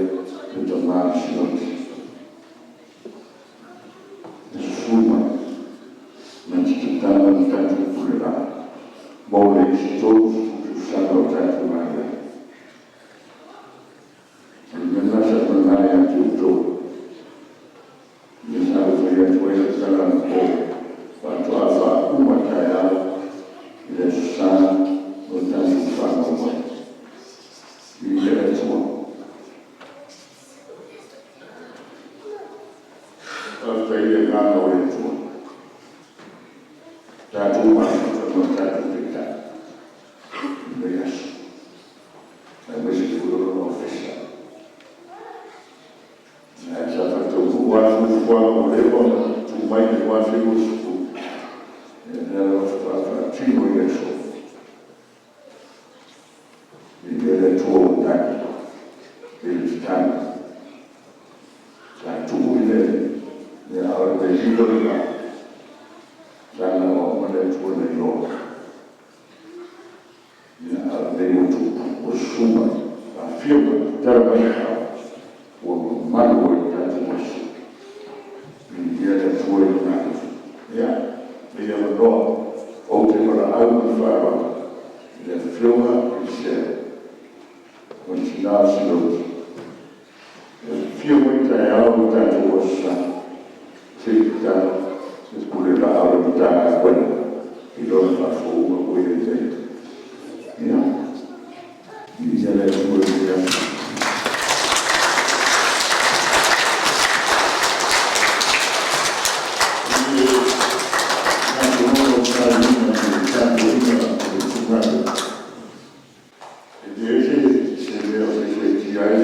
[SPEAKER 1] le tama o le Sinoti e susu mai na te tatala le tatou pule laa mo le isi 30 tausaga o tatou galuega. O le mea lena sa ou nauna ia te outou, lea sa ou fai atu ai lau tala anapo, faatoa faauma taeao i le Aso Sa o le tatou fanau mai. Viia le Atua. Faafetai i le agaga o le Atua, tatou mafuta ma le tatou Taitai i lenei aso, aemaise foi o lona ofisa. Ae sa faataunuu lava fuafuaga ua leva ona tuu mai i le 2020, ia o lea lava faatoa faatino i aso. ma le faaaloalo i le Afioga i le Sea o le tina o Sinauti, e afio mai taeao i le tatou Aso Sa se i tatalo le pule laa o le Matagaluega i lona faafouina ua i ai nei. Ia, viia le Atua i lenei aso. I le gasologa o sauniga i le tapuaiga a le itumalo, e leai se mea o sesetia ai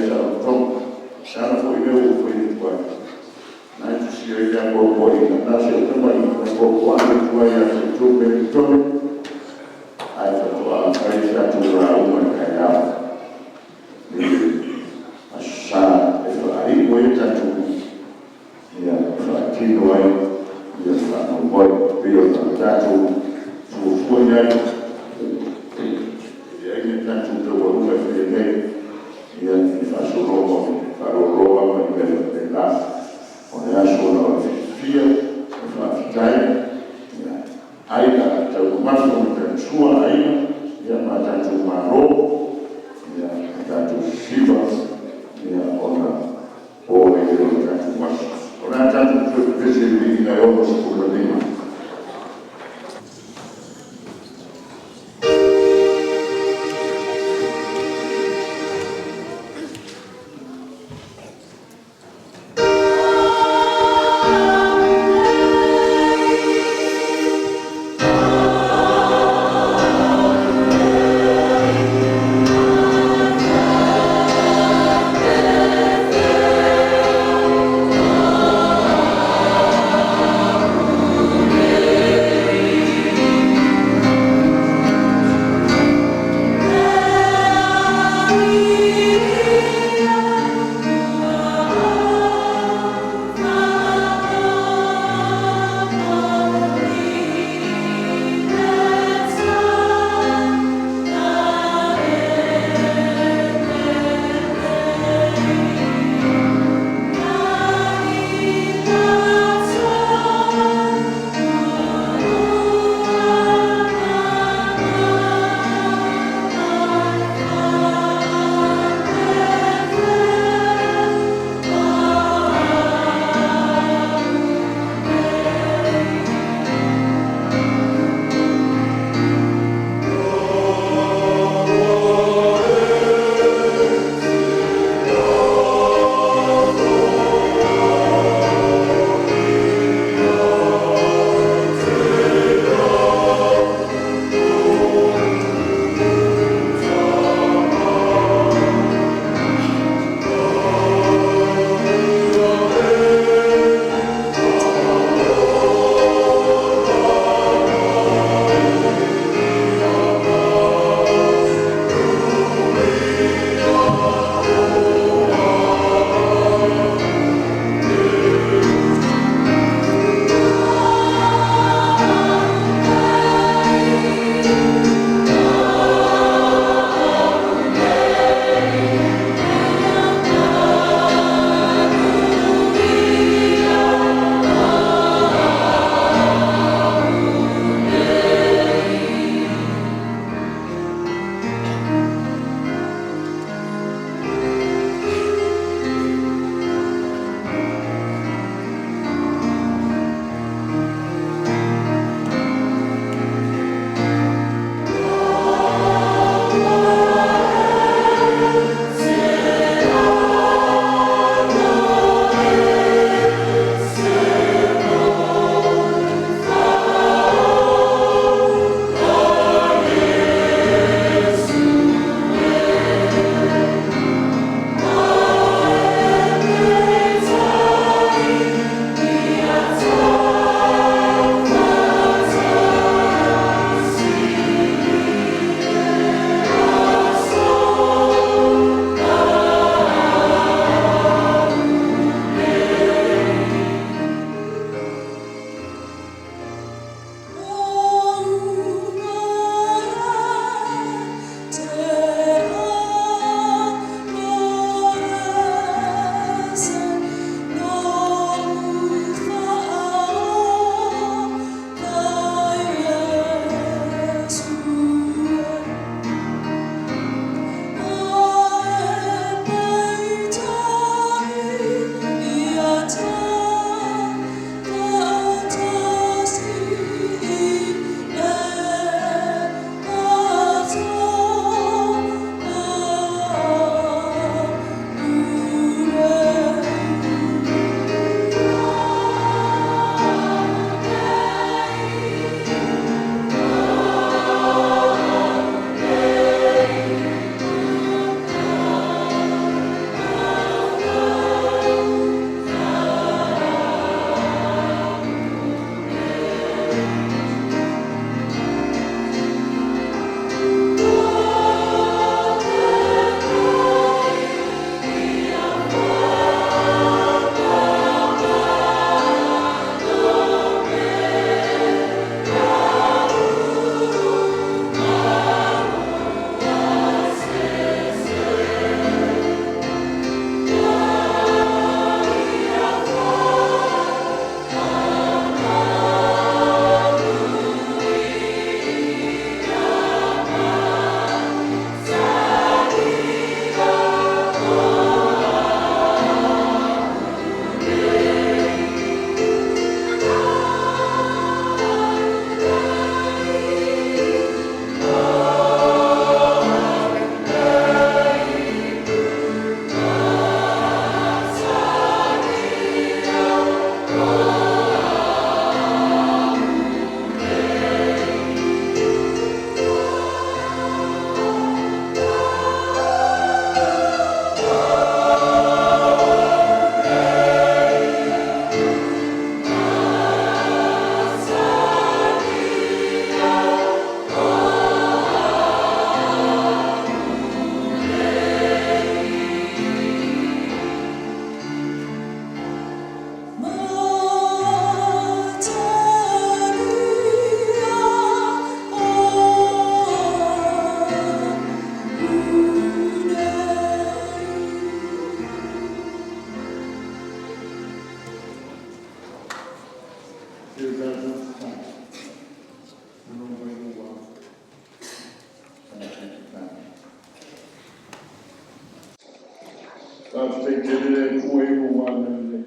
[SPEAKER 1] Faafetai tele le Atua i lou agalelei.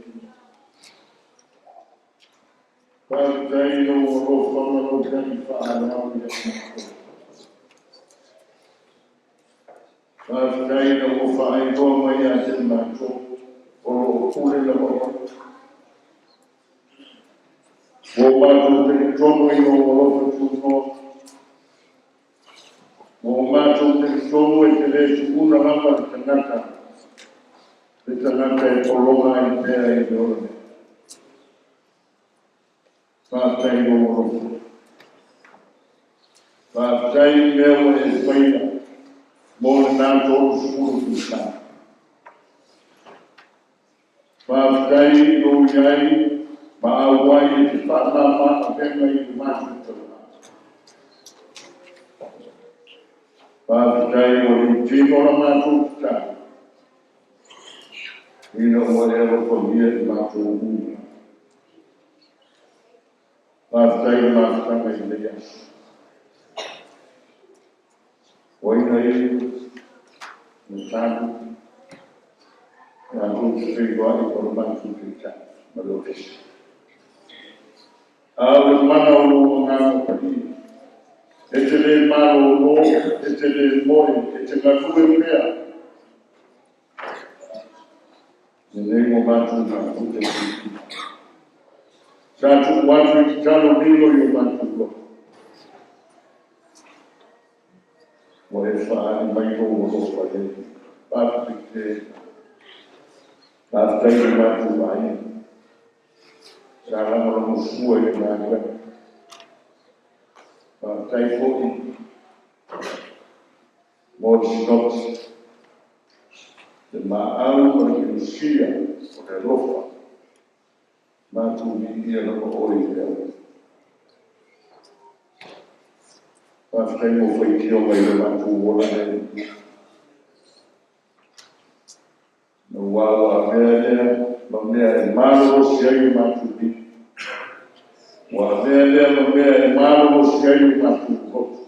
[SPEAKER 1] Faafetai i lou alofa ma lou tali faaaloalo ia matou. Faafetai ina ua faailoa mai ia te matou o lo o pule lava Oe. Ua matou talitonu i lou alofa tunoa, ua matou talitonu e te le tuua lava le tagata, le tagata e pologa ai pea i le ola nei. Faafetai i lou alofa. Faafetai i mea ua e faia mo lena 30 tausaga. Faafetai i lou i ai ma auai e te faamama avega i le matou taulaga. Faafetai ua liutino la matou tatalo, ina ua e alofagia i matou uma. Faafetai i le mafutaga i lenei aso. O ai na e na talu matou te feiloai ma lo matou Taitai ma le Ofisa. A o le mana o lou Agaga Paia, e te le malolo, e te le moe, e te galue pea. Lenei ua matou mafuta i Tutuila. Sa tuu atu i tatalo lilo i o matou loto, ua e faaali mai lou alofa e faafetai tele. Faafetai i lo matou aiga, sa lagolagosua i le galuega. Faafetai foi mo le sinoti, le maau ma le minosia o le alofa. Matou viia lava oe i le aoauli. Faafetai mo faitioga i lo matou ola lea. Aua ua avea lea ma mea e malolosi ai o matou lima. Ua avea lea ma mea e malolosi ai o matou loto.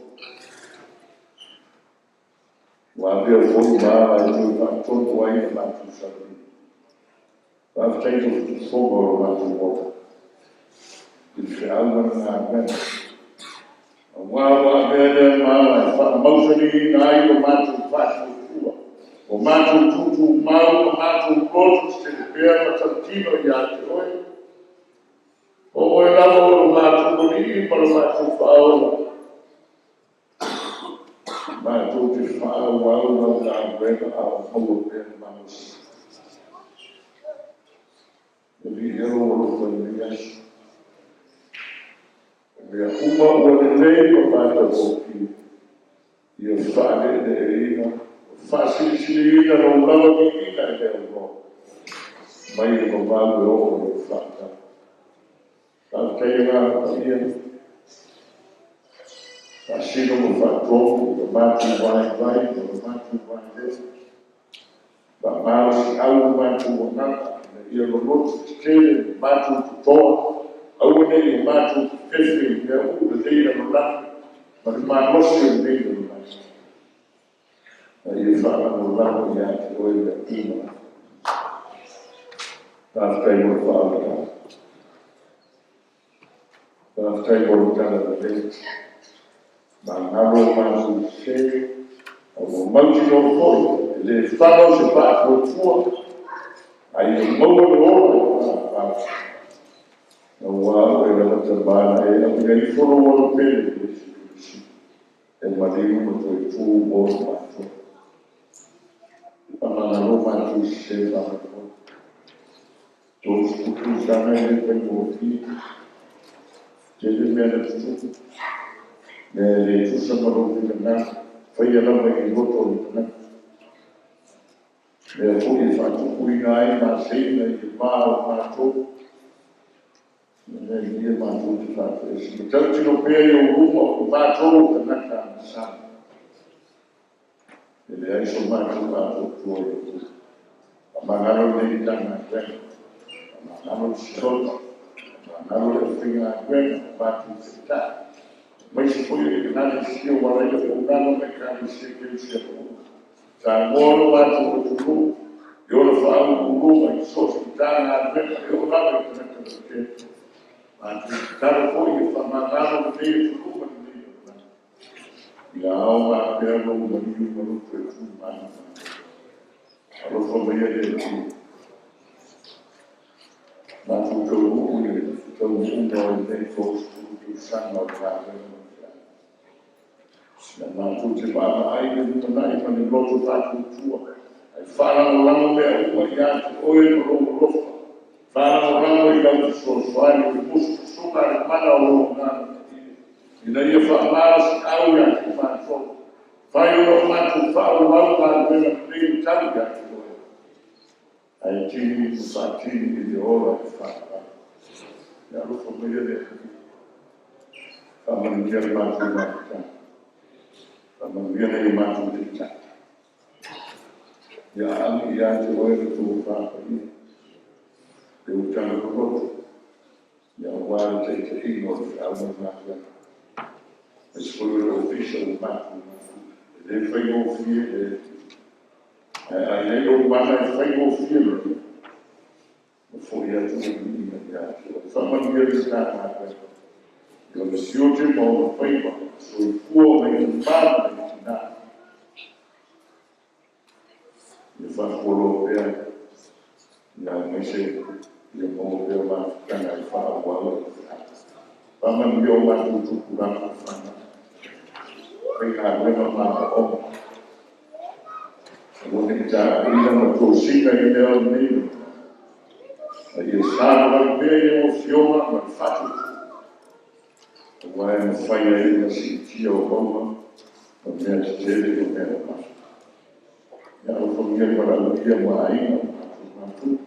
[SPEAKER 1] Ua avea foi ma ala e toe faatonu ai le matou savaliga. Faafetai i tofotofoga o lo matou ola, i le feau ma le galuega. Aua ua avea lea ma ala e faamausaliina ai lo matou faatuatua, ua matou tutumau ma matou loto tetele pea ma tautino ia te Oe, o Oe lava o lo matou Alii ma lo matou Faaola. Matou te faaauau lau galuega a o maua pea le malosi. E viia lou alofa i lenei aso. O mea uma ua lelei ma matagofie, ia faaleeleeina ma faasilisiliina lou lava viiga e le aunoa, mai le vavau e oo i le faavavau. Faafetai Agaga Paia, faasino ma faatonu lo matou vaivai ma lo matou vaelei, faamalosiau lo matou agaga ina ia logoto tetele ma matou totoa, aua ne i o matou fefefe i mea uma o lenei lalolagi ma le malosi o lenei lalolagi, a ia faalagolago ia te Oe mea uma lava. Faafetai mo le faaolataga, faafetai mo le talalelei. Magalo o matou sese, a ua mautinoa foi, e le fano se faatuatua, a ia maua le ola e faavavau, aua o oe lava Tama na e auina ifo lou Alo pele o Iesu Keriso e maliu ma toe tu mo i matou. Faamagalo matou i sese faamolemole. 30 tausaga e le faigofie, tele mea na tutupu, mea e le tusa ma lou finagalo, faia lava i le loto o le tagata. Mea foi e faatupuina ai maseiga i le va o matou, ina ia matou te faatoese ma tautino pea i ou luma, o matou o tagata agasala. E leai so matou atoatoa i le Atua. Faamagalo lenei Matagaluega, faamagalo le sinoti, faamagalo le aufaigaluega, o matou taitai, aemaise foi o Ekalesia ua ala ai auaunaga ma Ekalesia kerisiano uma. Samoa lo matou atunuu, I ona faauluuluga i so o se Matagaluega e oo lava i tagata lautele. Matou te tatalo foi ia faamagalo lenei atunuu ma lenei lalolagi. Ia aoga pea lou maliu ma lou toe tu manumanu. Alofa maia le Atua, matou taunuu i le taunuuga o lenei 30 tausaga o le galuega ma le feau. Ia matou te vaavaai i le lumanai ma le loto faatuatua, ae faalagolago mea uma ia te Oe ma lou alofa, faalagolago i lau fesoasoani i le musumusuga a le mana o lou Agaga Paia, ina ia faamalosiau ia i matou, mafai ona matou faaauau galuega lelei e tau ia te Oe, ae tini ma faatini i le ola i le faavavau. Ia alofa maia le Alii, faamanuia le matou mafutaga, faamanuia nai o matou taitai. Ia aami ia te Oe le tofa paia, le utaga loloto aua le taitaiga o le feau ma le galuega, aemaise foi o le Ofisa ua matou mafuta. E le faigofie le Alii, ae a i ai lou mana e faigofie loa, ona foi atu le viiga ia te Oe. Faamanuia le Matagaluega i ona tiute ma ona faiva, soifua ma ia manuia ma nai tina. Ia faafualoa pea, aemaise ia maua pea mafutaga e faaauau ai le feau. Faamanuia o matou tupulaga ma fanau, faigaluega ma aooga. Aua ne i tapuina ma tosina i mea o lenei lalolagi, a ia savavali pea i lau Afioga ma le faatuatua, aua e mafai ai ona siitia o mauga ma mea tetele ma mea mamafa. Ia alofagia le valaaulia ma aiga ua matou mafuta.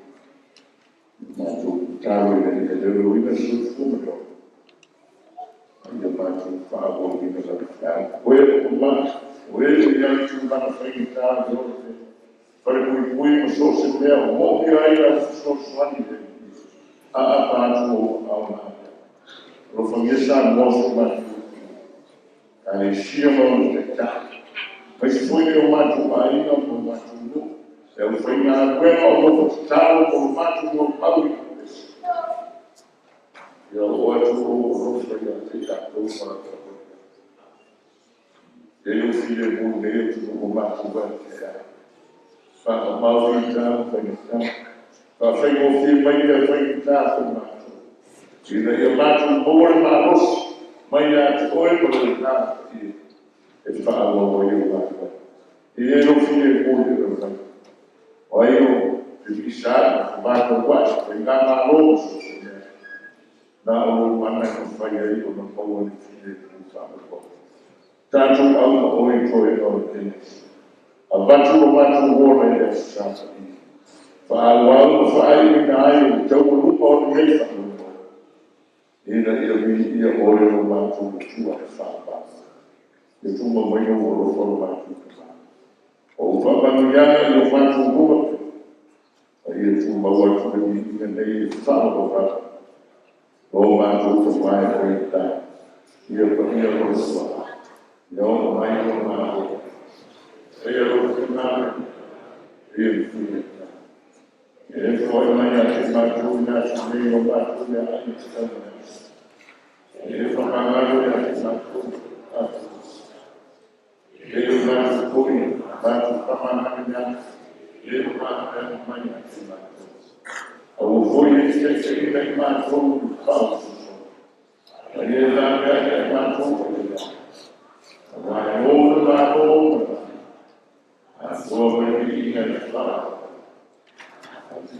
[SPEAKER 1] Matou tatalo ina ia leoleoina le soifua ma le ola, a ia matou faaauauina lau feau. O e ua mamai, o e ua i ai i tulaga faigata o le ola nei, falepuipui ma so o se mea o moomia ai lau fesoasoani le Alii, aapa atu ou aao na ave ai. Alofagia Samoa si o matou atunuu, Ekalesia ma ona taitai, aemaise foi o matou aiga ma o matou nuu, le aufaigaluega o nofo tatalo mo le matou molimau i le pepesi. Ia oo atu lou alofa ia i latou ma latou faafetai. Ia i ai lou filemu i lenei atunuu ua matou atiae ai. Faamamao fita ma faigata, faafaigofie mai mea faigata mo matou, ina ia matou maua le malosi mai ia te Oe ma lou Agaga Paia e faaauau ai au galuega. Ia i ai lou filemu i le lalolagi. O ai o fefisai ma fevataua'i, faigamalo ma so o se mea, na o lou mana e mafai ai ona maua le filemu faaauau. Tatou au ma Oe i toega o lenei aso. Avatu lo matou ola i le Aso Sa Paia, faaauau ma faaiuina ai le taualuga o lenei faamoemoe, ina ia viia Oe lo matou Atua e faavavau. Ia tumau mai lou alofa lo matou Tama. O au faamanuiaga i o matou ola, a ia tumau atu le viiga nei e faavavau. Lo matou Tama e oi i le lagi, ia paia lou Igoa, ia oo mai lou Malo, faia lou finagalo Ia e foai mai ia te matou i le aso nei lo matou meaai e tatau ma le aso. Ia e faamagalo ia te matou i lo matou e matou foi e faamagalo ai e o matou ia te matou. Aua foi ne i te taitaiina i matou i le faaosoosooga, a ia e lavea ia i matou mai le mea jai. Aua e Ou le Malo ma le atoa ma le viiga i le faavavau. Amene.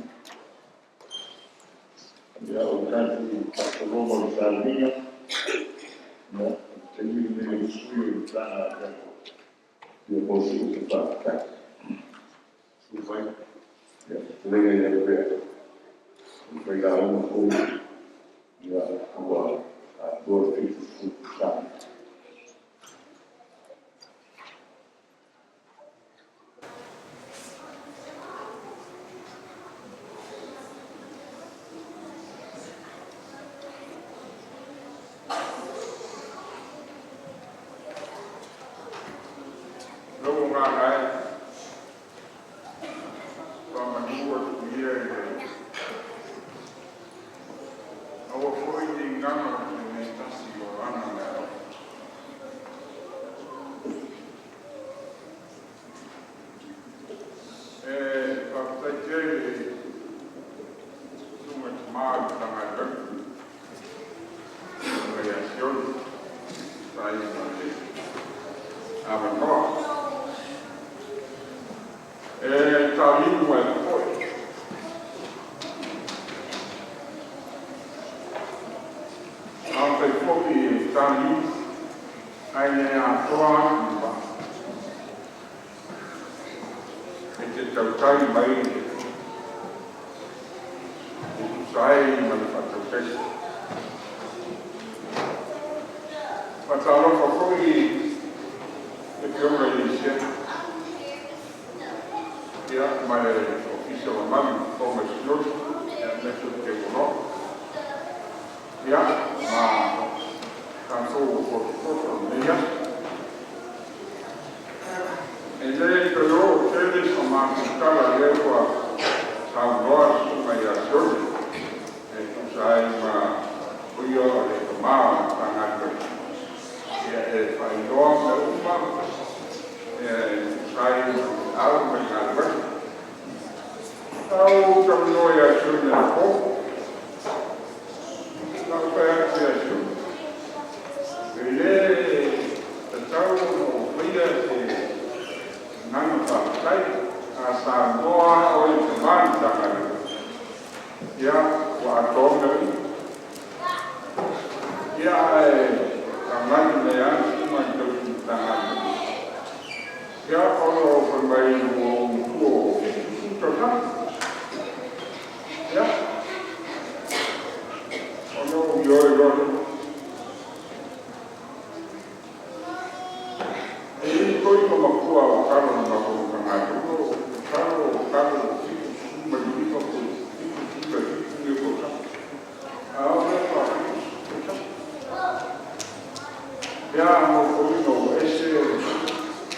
[SPEAKER 1] Ia, o le tatou faasologa o le sauniga, ia, o le taimi lenei o sui o le Matagaluega e fia maua se upu faafetai. Susu mai, lau Fetalaiga ia Lepea, le failauga fou ua atoa le 70 tausaga.
[SPEAKER 5] Lou agaga e, Avanoa. E taoimu ai foi. Afai foi e taoimu ai le atoa atu ma e te tautai mai e tusa ai ma le faatautaiga. Faatalofa foi i le Afioga i le Siena, ia, ma le Ofisa mamalu o Faamasinoga, aemaise o le Teuoloa, ia, ma tatou ua potopoto i lenei aso. E le toe oo tele sa matou tala, lea ua saunoa le susuga ia Sione e tusa ai ma o ia o le tama o le Matagaluega, ia, e faailoa mea uma e tusa ai ma le au ma le galuega. Sa ou talanoa ia Sione anapo, sa ou fai atu ia Sione, e le tatau ona ou faia se agaga faafetai a saunoa o le tama o le Matagaluega, ia, ua atoa mea uma. Ia, ae taulagi mai lava le susuga i le tausi Matagaluega, ia, o lo o fai mai ua ou matua ua 70 tausaga. Ia, ona ou ioe loa lea. E i ai foi ma matua o talo na matou Matagaluega, o masalo o talo 75 po o 77 ia tausaga, a o lea faatoa 70 tausaga. Ia, na ou foliga ua ese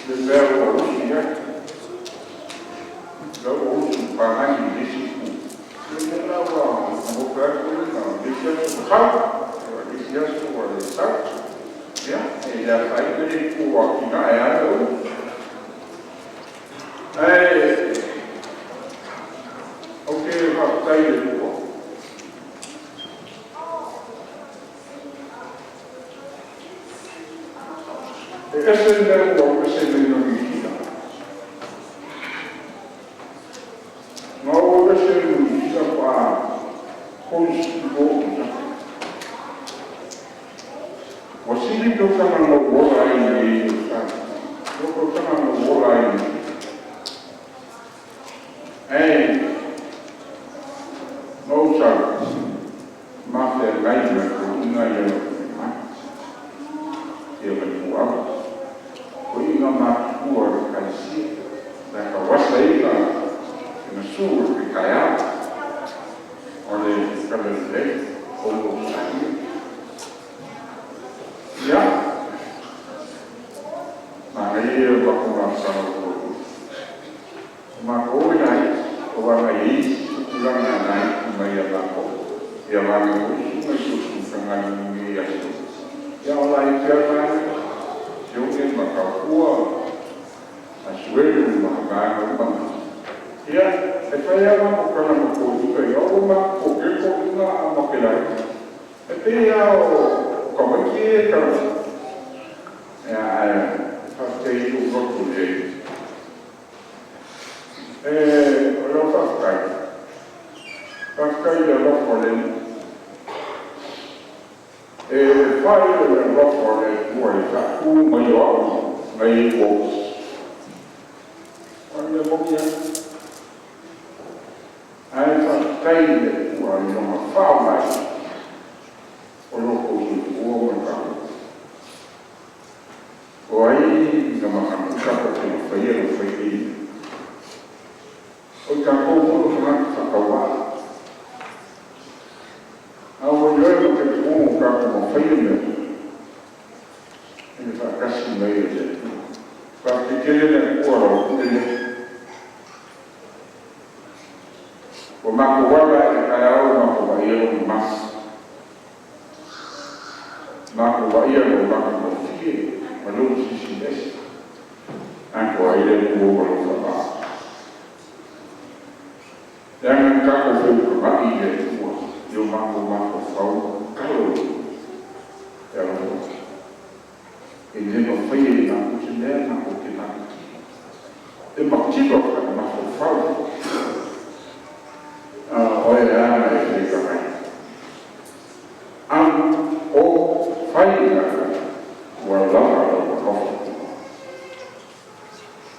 [SPEAKER 5] le mea ua usi i ai, la ua usu i palagi i le isi itu. Ia, lea la ua ou fai atu na le isi aso ua sau, o le isi aso ua le sau. Ia, e le afaina le itu o atinae lava le umi. Ae ou te faafetai i le Atua. E ese le mea ua ou ese mai ma Niu Sila. Na ou ese i Niu Sila faatoa 32 tausaga. Ua sili tausaga na ou ola ai i Ausetalia, o tausaga na ou ola ai i Niu Sila. Ae na ou sau, ma feagai ma le toeaina ia o le ia ma le Fuaava. Toeaina matutua o le Ekalesia, na tauasaina le gasu o le taeao o le Talalelei o Ausetalia. Ia, manaia ia o le matou mafutaga ua tuanai. O matou e laiti, aua na i ai isi tupulaga laiti mai ia matou, ia vaeane foi susuga i tausi Matagaluega i aso, ia o laiti lava vaega, Sione ma Taupua, Asuelu ma vaega uma na. Ia, e fai lava matou tala ma toeaiina ia, ua matou toatele toeaiina ae matou te laiti. E pei lava o tamaiti ia e talanoa. Ia, ae faafetai i lou loto lelei. O lau faafetai, faafetai i le alofa o le Alii. E fai o le alofa o le Atua i le faatu mai o au mai e ofisa. O le mea moni lava. Ae faafetai i le Atua i lona faamaoni o lo outou soifua ma le faamoemoe. O ai na manatu tatou te mafaia le mafai nei? O i tatou foi o tagata faatauvaa. A ua ioe ma talitonu o tatou mafaia mea i le faatasi mai o le Atua. Faafetai tele le Atua lau pule lea. Ua matou ala i le taeao matou vaaia lou mamafa. Matou vaaia lou matagofie ma lou silisili ese. Atoa ai le Atua ma lou faamama. Leaga na tatou feutagai i le Atua i o matou mafaufau tatalo i le alofa. E le mafai e matou se mea.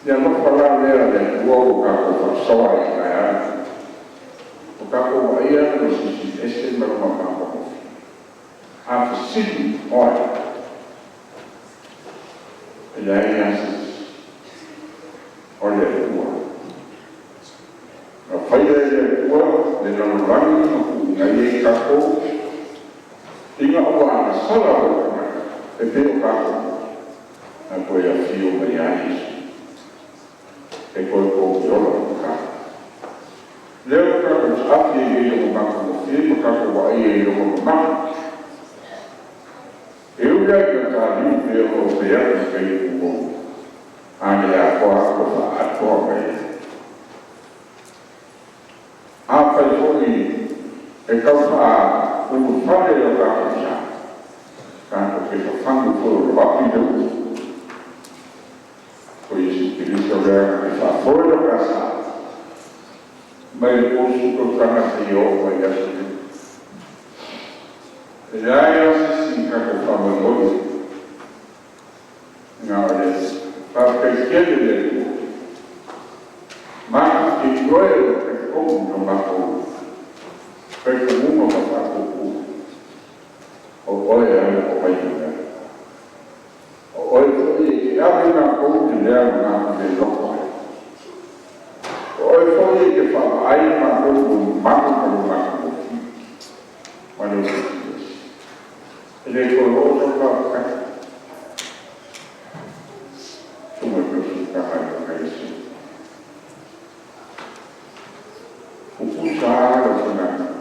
[SPEAKER 5] Ia alofa la lea le Atua ua tatou faasoa ai i le taeao. O tatou vaaia le Silisili Ese ma Lona matagofie. A fesili oe, e leai lava se isi, o le Atua. Na faia e le Atua le lalolagi ma tuuina i ai tatou ina ua agasala lou tagata e pei o tatou, na toe afio mai ai Iesu e toe tou te ola ma tatou. Lea ua tatou api ai nei i Lona matagofie ma tatou vaaia i Lona mamalu. E ui lava ina taliu pea o lo o fai atu i taimi muamua, a le atoa atu e faaatoa mai ai. Afai foi e tau faaulufale lo tatou sa, tatou te fafagu foi o lo o api le ulu. O Iesu Keriso lea na te faafoe lo ta sa mai le 30 tausaga seia oo mai i le aso nei. E leai lava se isi na tatou faamoemoe i ai, na o le Atua. Faafetai tele i le Atua. Matou te ioe ma talitonu i lo matou talitonuga ma faatuatua, o Oe e alofa mai ia te O Oe foi e te ave i matou i le leaga matou te le loto ai. O Oe foi e te vaavaai i matou i lou mamalu ma lou matagofie ma lou Silisili Ese. E le toe oo sau faafetai. Susu mai pea o sootaga i le Ekalesia. Tutusa lava lou finagalo,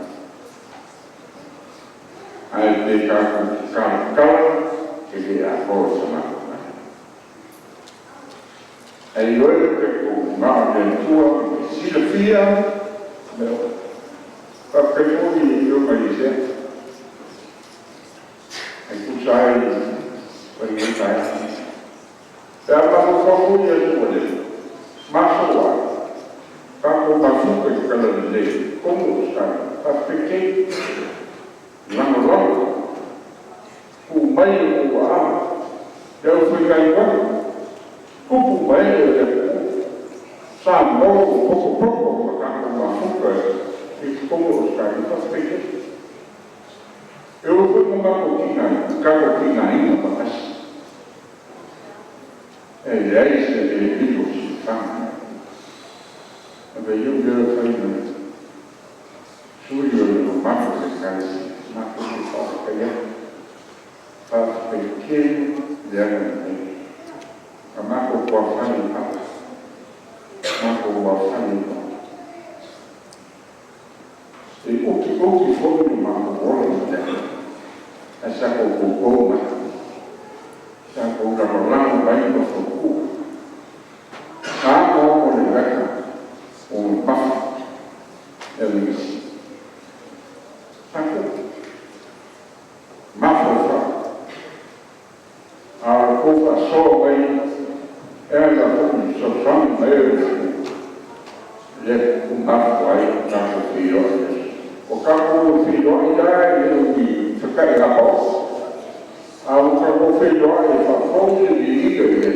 [SPEAKER 5] ae pe tatou te talatala, e le atoa i se matou manatu. Ae ioe lou talitonuga, na o le Atua e silafia mea uma. Faafetai foi i le Afioga ia Isia e tusa ai ma lenei taeao. Pe a mafaufau foi i aso ua leva ma aso ua alu, tatou mafuta i le talalelei i totonu o Ausetalia, faafetai tele lagolago, tuu mai o outou aao, le aufaigaluega, tupu ma ee o le atunuu, Samoa ua potopoto ma tatou mafuta i totonu o Ausetalia, faafetai tele. E ui foi ina tatou tigaina faatasi, e leai se le lilo i siufaga. Ona iu lea o le faiga i sui o le mamalu o le Ekalesia, matou te faafetai atu, faafetai tele le agalelei. Na matou tuafale i Papa, matou tuafale i Papa. E utiuti foi lo matou ola ma le agaga, ae sa tou toutou mai, sa tou lagolago mai ma fautua. Na amoamo i le lata ua mamafa le avegasi. Sa tuu mafaufau, a o le tou faasoa mai e ala foi i fesoasoani mai o le Atua, lea ua mafua ai ona tatou feiloai i le aso. O tatou e feiloai la e le o ni fetaiga paogo, a ua tatou feiloai e faafou le viiga i le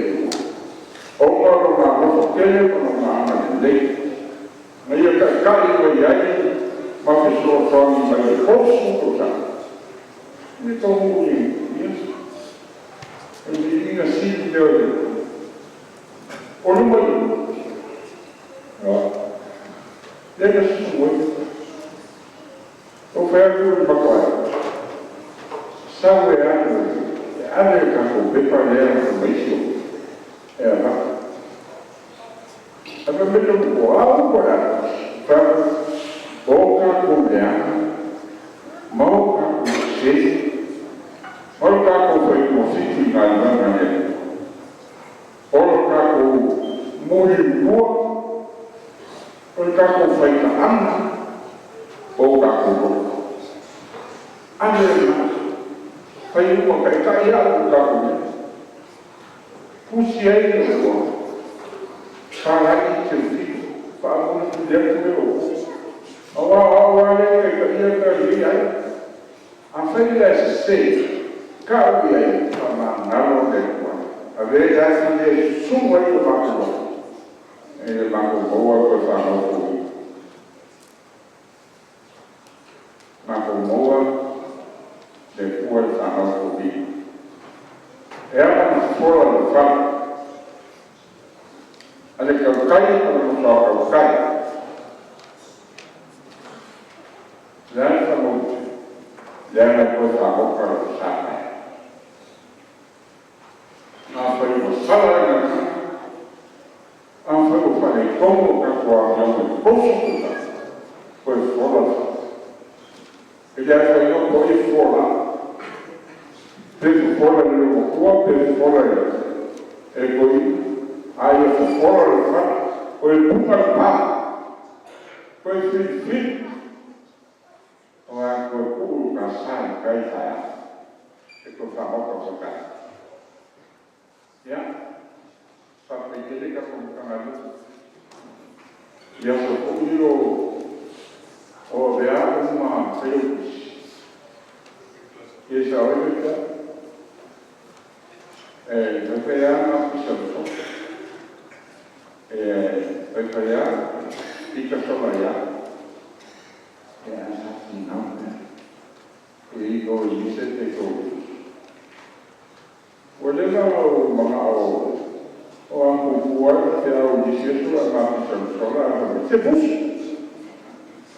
[SPEAKER 5] Atua ona o Lona alofa tele ma Lona agalelei na Ia taitai mai ai ma fesoasoani mai i le 30 tausaga. E le taunuu i ia se, o le viiga sili lea o le Atua. O luma ifo, lea na susu ai. Ou fai atu i le matou aiga, sau e alu e ave le tatou pepa lea ma isi e avatu. Ae fai mai le matua, o a upu o le a fai? Ou fai atu, o tatou leaga ma o tatou sese ma lo tatou fai togafiti i galuega a le Atua, o lo tatou mulimulimua, o le tatou faitaaga, o tatou loto. Ave lena, fai uma, taitai au i le tatou nuu. Tusi ai lou papalagi Teofilo, faamulimuli atu lea o oe, aua o au lava lea e taitaia lenei aiga. Afai la e sese, tau i ai, faamagalo le Atua. Avea le afi lea e susunu ai o matou loto. makou maua le toe fanau fouina. Makou maua le Atua i le fanau fouina. E ala ona fofola le fala a le tautai o le matua tautai. O le a le faamautu? Leaga e toe fagota lou sa. Afai ua sala le gagana, afai ua faaletonu o tatou amioga i 30 tausaga, toe fofola le fala. E le afaina po o ai e fofola ai, pe fofola e le loomatua pe fofola e le toeaina, a ia fofola le fala, toe puna le pa, toe filifili, aua toe tuu le ta sa i tai taeao e toe fagota foi taeao. Ia, faafetai tele tatou Matagaluega. I aso foi ia o avea au ma Failautusi, ia e sao ai faifeau, e faifai lava ma Ofisa o le Fono, e faifai lava pita sola ia au, ae sa finau pea, e le o i ai se tatou. Ua leva ona ou manao o a puupuu lava le faifeau i le isi aso o le a ma pisa ma sola ae fai mai, se fusi.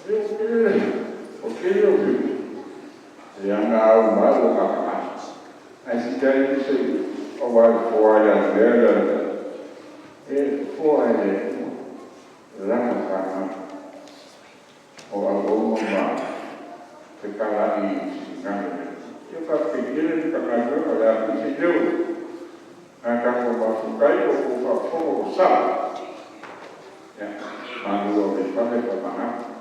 [SPEAKER 5] O le tele ia o leaga a oo mai ua matamata. Ae sili lava ia se i aua e fofoa lava ia Tea le e fofoa lava e le Atua lana fanau o auauna ma fetalai i finagalo o le Atua. Ia faafetai tele le Matagaluega, o le a foi se leo na tatou mafuta ai, ua outou faafofoga ua sala, ia malu ave i fale faamagalo.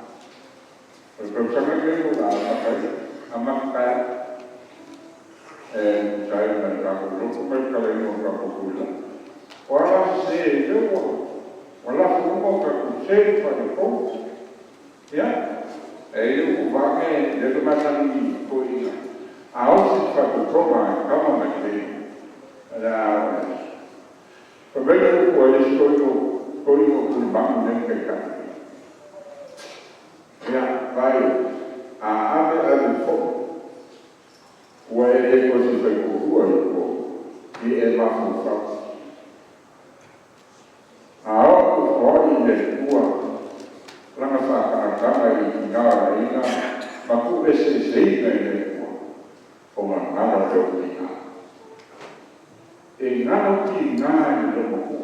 [SPEAKER 5] O le tausaga lenei o le a amata ai, amata taeao e tusa ai ma le tatou lotu ma le tatalaina o le tatou itulagi. O a la se sese, o lea ua lafo uma o tatou se ma faaletonu. Ia, e i ai le upu vaeane lea na masani i toeaiina, a ofi le faitotoga e tama ma le teine, o le a oo i le aso. Fai mai le upu a le isi toeaina o Tulimanu lea na taitai, ia, vaai i ai, a ave ave foi, ua e le toe fia faitotoa i tua ia e mafaufau. A oo foi i le Atua lana faatagataga i tina o le aiga ma tuueseeseina e le Atua, ona galo lea o tiga. E galo tiga i le loomatua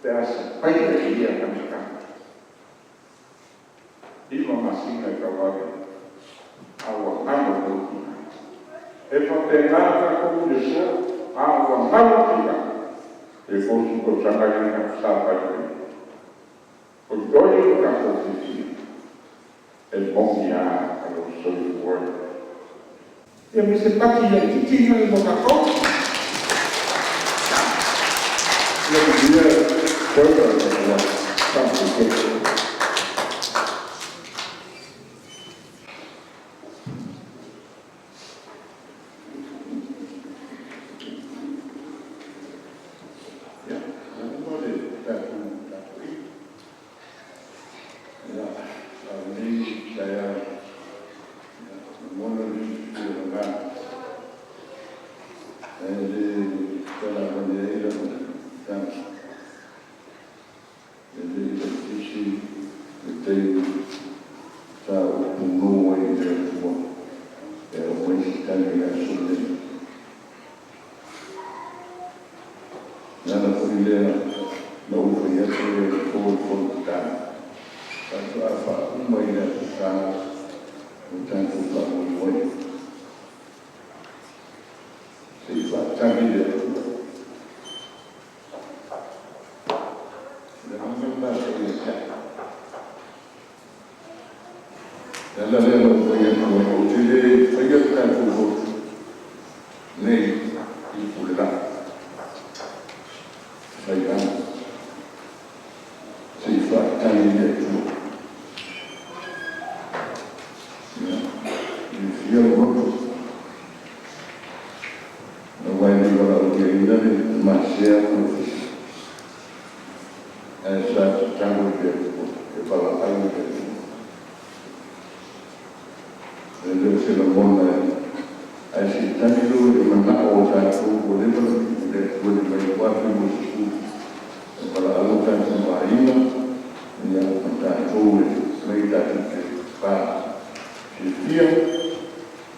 [SPEAKER 5] pe a sapaia e ia tagataga. 9 masina e tauave ai, a ua galo lou tiga. E faapena tatou i le aso, a ua galo tiga, i le 30 tausaga lea na tatou savavali ai nei, o toi o tatou filifiliga, e moni lava o lo o soifua le Ia ma se pati laitiiti lea mo tatou. Ia manuia le totoega o le tatou aso. Faafetai tele.
[SPEAKER 1] Ia, ua uma le tatou tapuaiga. Ia, a o lenei taeao, e lagona le fiafia o le agaga e le tala avane ai lau tala, e le i laitiiti le taimi sa ou punou ai i le Atua e aumai se tali i le aso lenei. O le ala foi lea na ou fai atu ai i le po i le fonotaga, faatoa faauma i le Aso Sa o tatou faamoemoe se i faatali le Atua. O le agaga lena sa ia te au. Le ala lea na ou fai atu ai, ou te le faia le tatou lotu nei i Pulelai. Fai lava se i faatali le Atua. Ia, fiafia lou loto, aua e le valaauliaina le masea ma le ofisa. Ae sa tatau tatalo i le Atua, e valaau i le Atua. E le o se lagona e, ae se i tagi loa i le manao o tatou ua leva ona tuu i le Atua i le mai 2020, e valaau o tatou aiga, ia, ma tatou e mai tatou te va fiafia,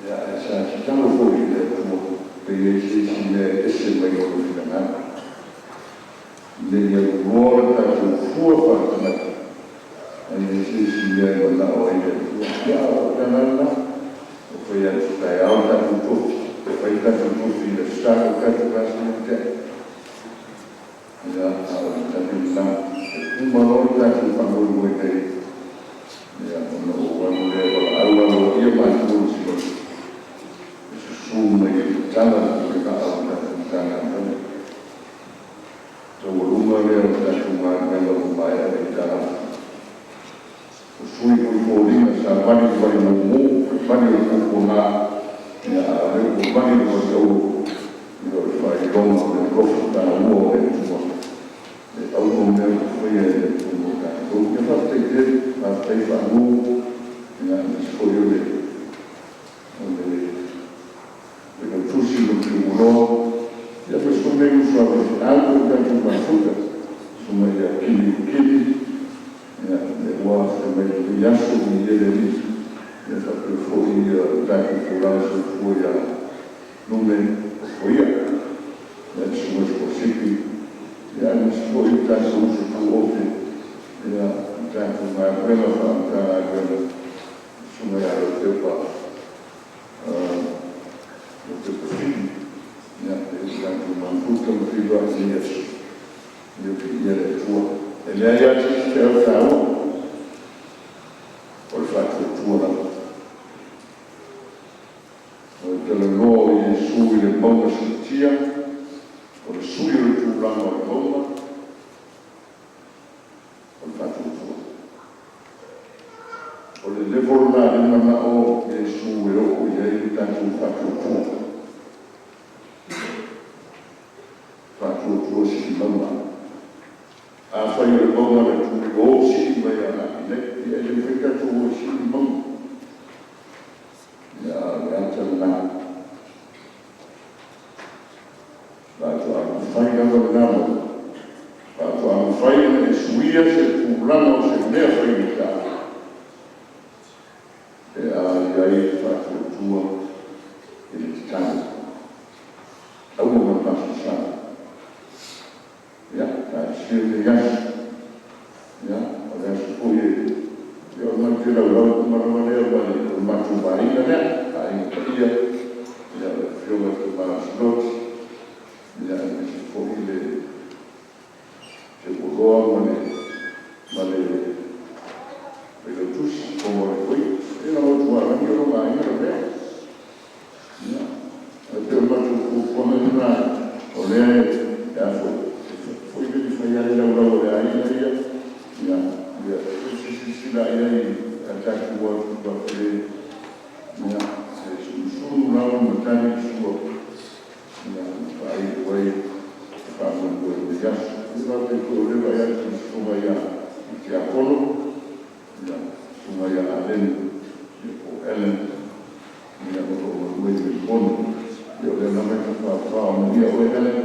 [SPEAKER 1] ia, ae sa tatalo foi i le Atua pe i ai se isi mea e ese mai ona finagalo. Ne i aluloa le tatou fua faaletagata, ae i ai se isi mea e manao ai le Atua. Ia, a o tala lena, ua fai atu taeao le tatou tofi, fai le tatou tofi i le Aso Sa o le tatou vaiaso na tea. Ia, a o le tali lena, e uma loa le tatou faamoemoe nei, ia, ona ou alu lea e valaau aloaia matou o le Sinoti e susu mai e tatala le pulega o le tatou Matagaluega. Taualuga lea o le tatou galuega ua maea le aitalafu. O sui foi foliga sa vali i le vali mumu, le vali o le puapuaga, ia, a o lea ua vali i le vali auro, ia, o le faailoga o le alofa taua o le Atua, e auno mea ua faia e le Atua mo tatou. Ia faafetai tele, faafetai Faanu, ia, aemaise foi o le Failautusi ma le Teuoloa, ia ma si ou nei uso a faifeau ma le tatou mafuta, susuga ia Kili Kili, ia, le ua afea mai i lenei aso, viia le Alii, ia faapea foi le tatou tulaga soifua ia Nume Ofoia, ia le susuga i le Siposipi, ia aemaise foi le tatou uso tuofe, ia, le tatou galuega faa-Matagaluega, susuga ia Lotepa Lotepa Fili, ia, e le tatou mafuta ma feiloai i lenei aso, ia viia le Atua. E leai lava se isi feau taua, o le faatuatua lava. O le talanoa o Iesu i le mauga siitia, o le sui o le tulaga o le mauga, o le faatuatua. O le level lena lea e manao Iesu e oo i ai le tatou faatuatua. Faatuatua sii mauga. Afai o le mauga na tu i o sii mai agai i nei, ia e le mafai tatou o e sii ni mauga. Ia, a o le ata lena. Faatoa mafai lava lena mauga, faatoa mafai ona e suia se tulaga o se mea faigata pe a i ai le faatuatua i le tatalo. Aua ma le masalosalo. Ia, talosia lenei aso. Ia, o le aso foi e, ia, o le matou te laulau uma lava lea ma le, o le matou aiga lea, aiga paia, ia, o le afioga i le Tama o le Sinoti, ia, aemaise foi le Teuoloa ma le Failautusi, Fofoga o le Foi. Ia, na o Tualagi o lona aiga lavea. Ia, ae pei o le matou fuafuaga lena, o lea e a foi, foi lele fai lava le laulau a le aiga ia, ia, ia, se silasila i ai a tatou atu faapea, ia, e sulusulu lava ma tali le sua, ia, ma faaiu ai le faamoemoe o lenei aso. Ia, faafetai foi o lea vaai atu i le susuga ia Tiakono, ia, susuga ia Aleni, ia, po o Ellen, ia, o lo o galue i Melipone. Ia, o lea lava e tafāfā amuia oe Ellen,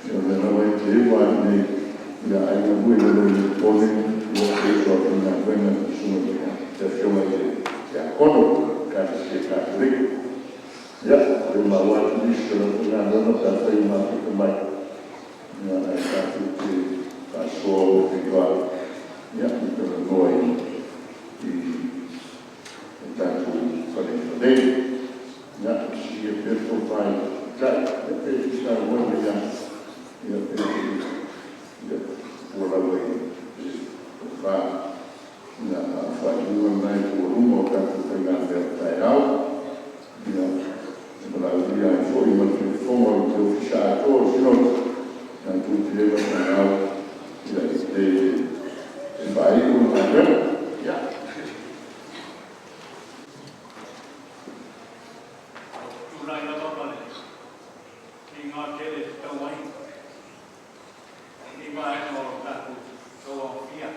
[SPEAKER 1] ia, o lea lava e te eva ai nei, ia, ai galue i lalo i Melipone, ua te uso a faigaluega i le susuga i le afioga i le Tiakono, Ekalesia Katoliko. Ia, o le maua atu nisi o le aufaigaluega pe afai o mafuta mai, ia, ae tatou te faasoa o feiloai, ia, ma talanoa i o tatou faleifale. Ia, sisia pea le tofa i tai, ia, pe fia saunoa mai ia, ia, pe ia, ua lava i le tofa. Ia, a o faaiuga lena e taualuga o tatou faigamea o taeao. Ia, e valaaulia ai foi ma le filifoga o le Ofisa atoa o Sinoti, tatou te eva taeao, ia, i te e faaiu le galuega. Ia.
[SPEAKER 6] Tulai lava ma le fīgā tele e tatau ai i vaega o tatou tauaofia.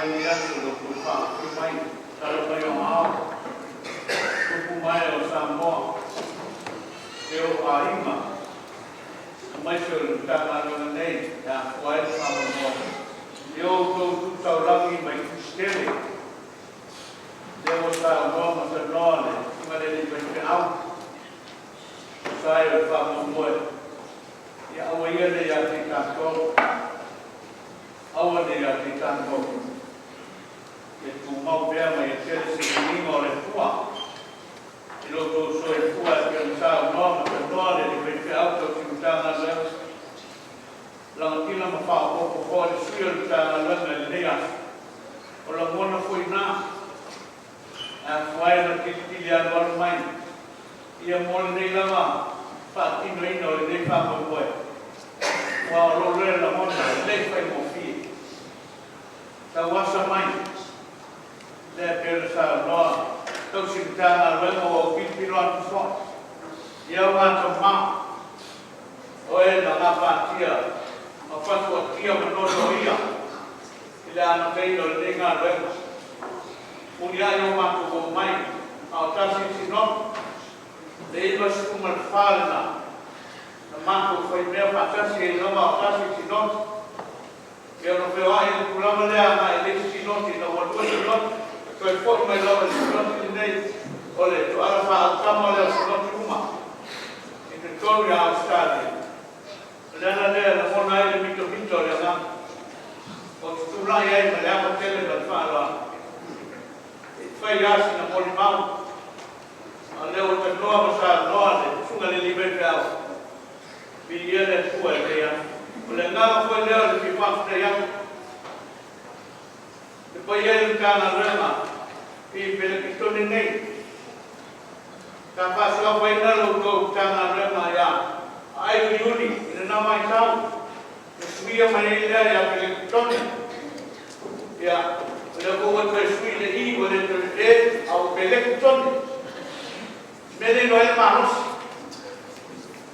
[SPEAKER 6] i lenei aso i lou toe faafoi mai, talo mai o ao, tupu mae o Samoa, e o aiga, aemaise o le Matagaluega nei e afua ai le faamoemoe. I o outou tu taulagi mai Tusitele, lea ua saunoa ma tanoa le Susuga i le Alii Faifeau, tusa ai o le faamoemoe, ia aua ia ne i ia te i tatou, aua ne i ia te i tatou, ia tumau pea ma ia tele se viiga o le Atua i lo outou soifua e pei ona saunoa ma tanoa le Alii Faifeau tausi Matagaluega, lagatila ma faaopoopo foi le sui o le Matagaluega i lenei aso. O lagona foi na, e afua ai ona tilitili alualu mai, ia mo lenei lava faatinoina o lenei faamoemoe, aua o lou lea lagona e le i faigofie. Tauasa mai, lea e pei ona saunoa tausi Matagaluega ua ou tilotilo atu foi i au gatamā, o e na gapatia ma fatuatia ma nonoia i le amataina o lenei galuega. Muliai o matou omai, a o tasi le sinoto, le 94 lena, na matou faimea faatasi ai lava a o tasi le sinoto. Ia ona feoai i le tulaga lea agai i le isi sinoti ina ua lua sinoti, toe foi mai lava i le sinoti lenei, o le tooala faaautama lea o sinoti uma i totonu ia Ausetalia. O le ala lea e lagona ai le mitamita o le agaga ou te tulai ai ma le ava tele ma le faaaloalo se i fai lava sina molimau, a o lea ua tanoa ma saunoa le Susuga i le Alii Faifeau, viia le Atua i lenei aso. O le agaga foi lea o le fia faafetai atu i le paia e o le Matagaluega i Pelekitone nei. Sa faasuafaina la outou Matagaluega ia Aai Iuni i lena vaitau, na suia mai ai lea ia Pelekitone. Ia, o lea foi ua toe sui le “i” ua le toe “e” a ua Pelekitone. O le mea lea e iloa ai le malosi,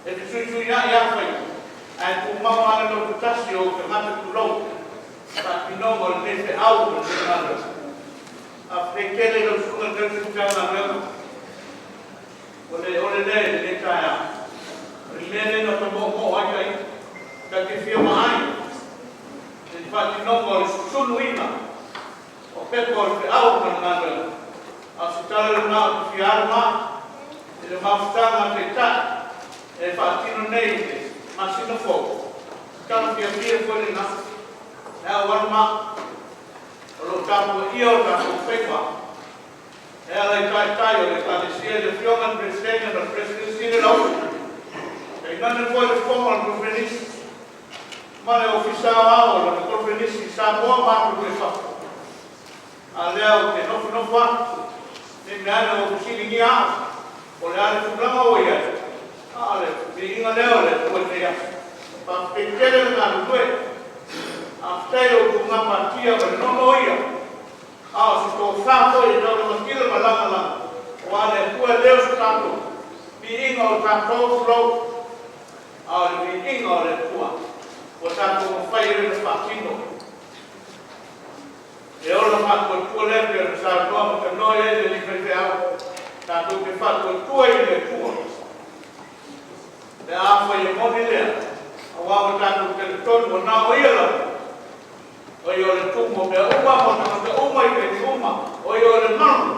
[SPEAKER 6] e fesuisuiai lava faiga, ae tumau lava le loto tasi o ou tagata, tulou, i le faatinoga o lenei feau ma lenei galuega. Faafetai tele i lau Susuga i le Tausi Matagaluega. O le ole lea i lenei taeao. O le mea lea na ta moomoo ai ita, ta te fia vaai i le faatinoga o le susunuina o pepa o le feau ma le galuega. A o se tala lena ou te fia alu lava i le mafutaga a Taitai e faatino nei i le masina fou. Tala fiafia foi lena, e au alu ma au o lo o tapuaia o tatou faiva e ala i taitai o le Ekalesia i le Afioga i le Peresetene ma le Peresetene Sili tainane foi le Fono a le Koneferenisi ma le Ofisa Aoao o lana Koneferenisi i Samoa ma atunuu i fafo. A o lea ou te nofonofo atu, ne i meaane ua fesiligia au po o le a le tulaga ua i ai, a o le viiga lea o le Atua i lenei aso. Faafetai tele le galulue, faafetai i lo outou gapatia ma le nonoia, a o se tofa foi e taulagatila ma lagalaga, aua o le Atua e le o se tatou viiga o tatou, tulou, a o le viiga o le Atua ua tatou mafai ai ona faatino. E ola faatuatua lea pei ona saunoa ma tanoa i ai le alii faifeau, tatou te faatuatua i le Atua pe afai e moni lea, aua ua tatou talitonu ua na o Ia lava, o Ia o le tumu o mea uma mo tagata uma i taimi uma, o Ia o le malu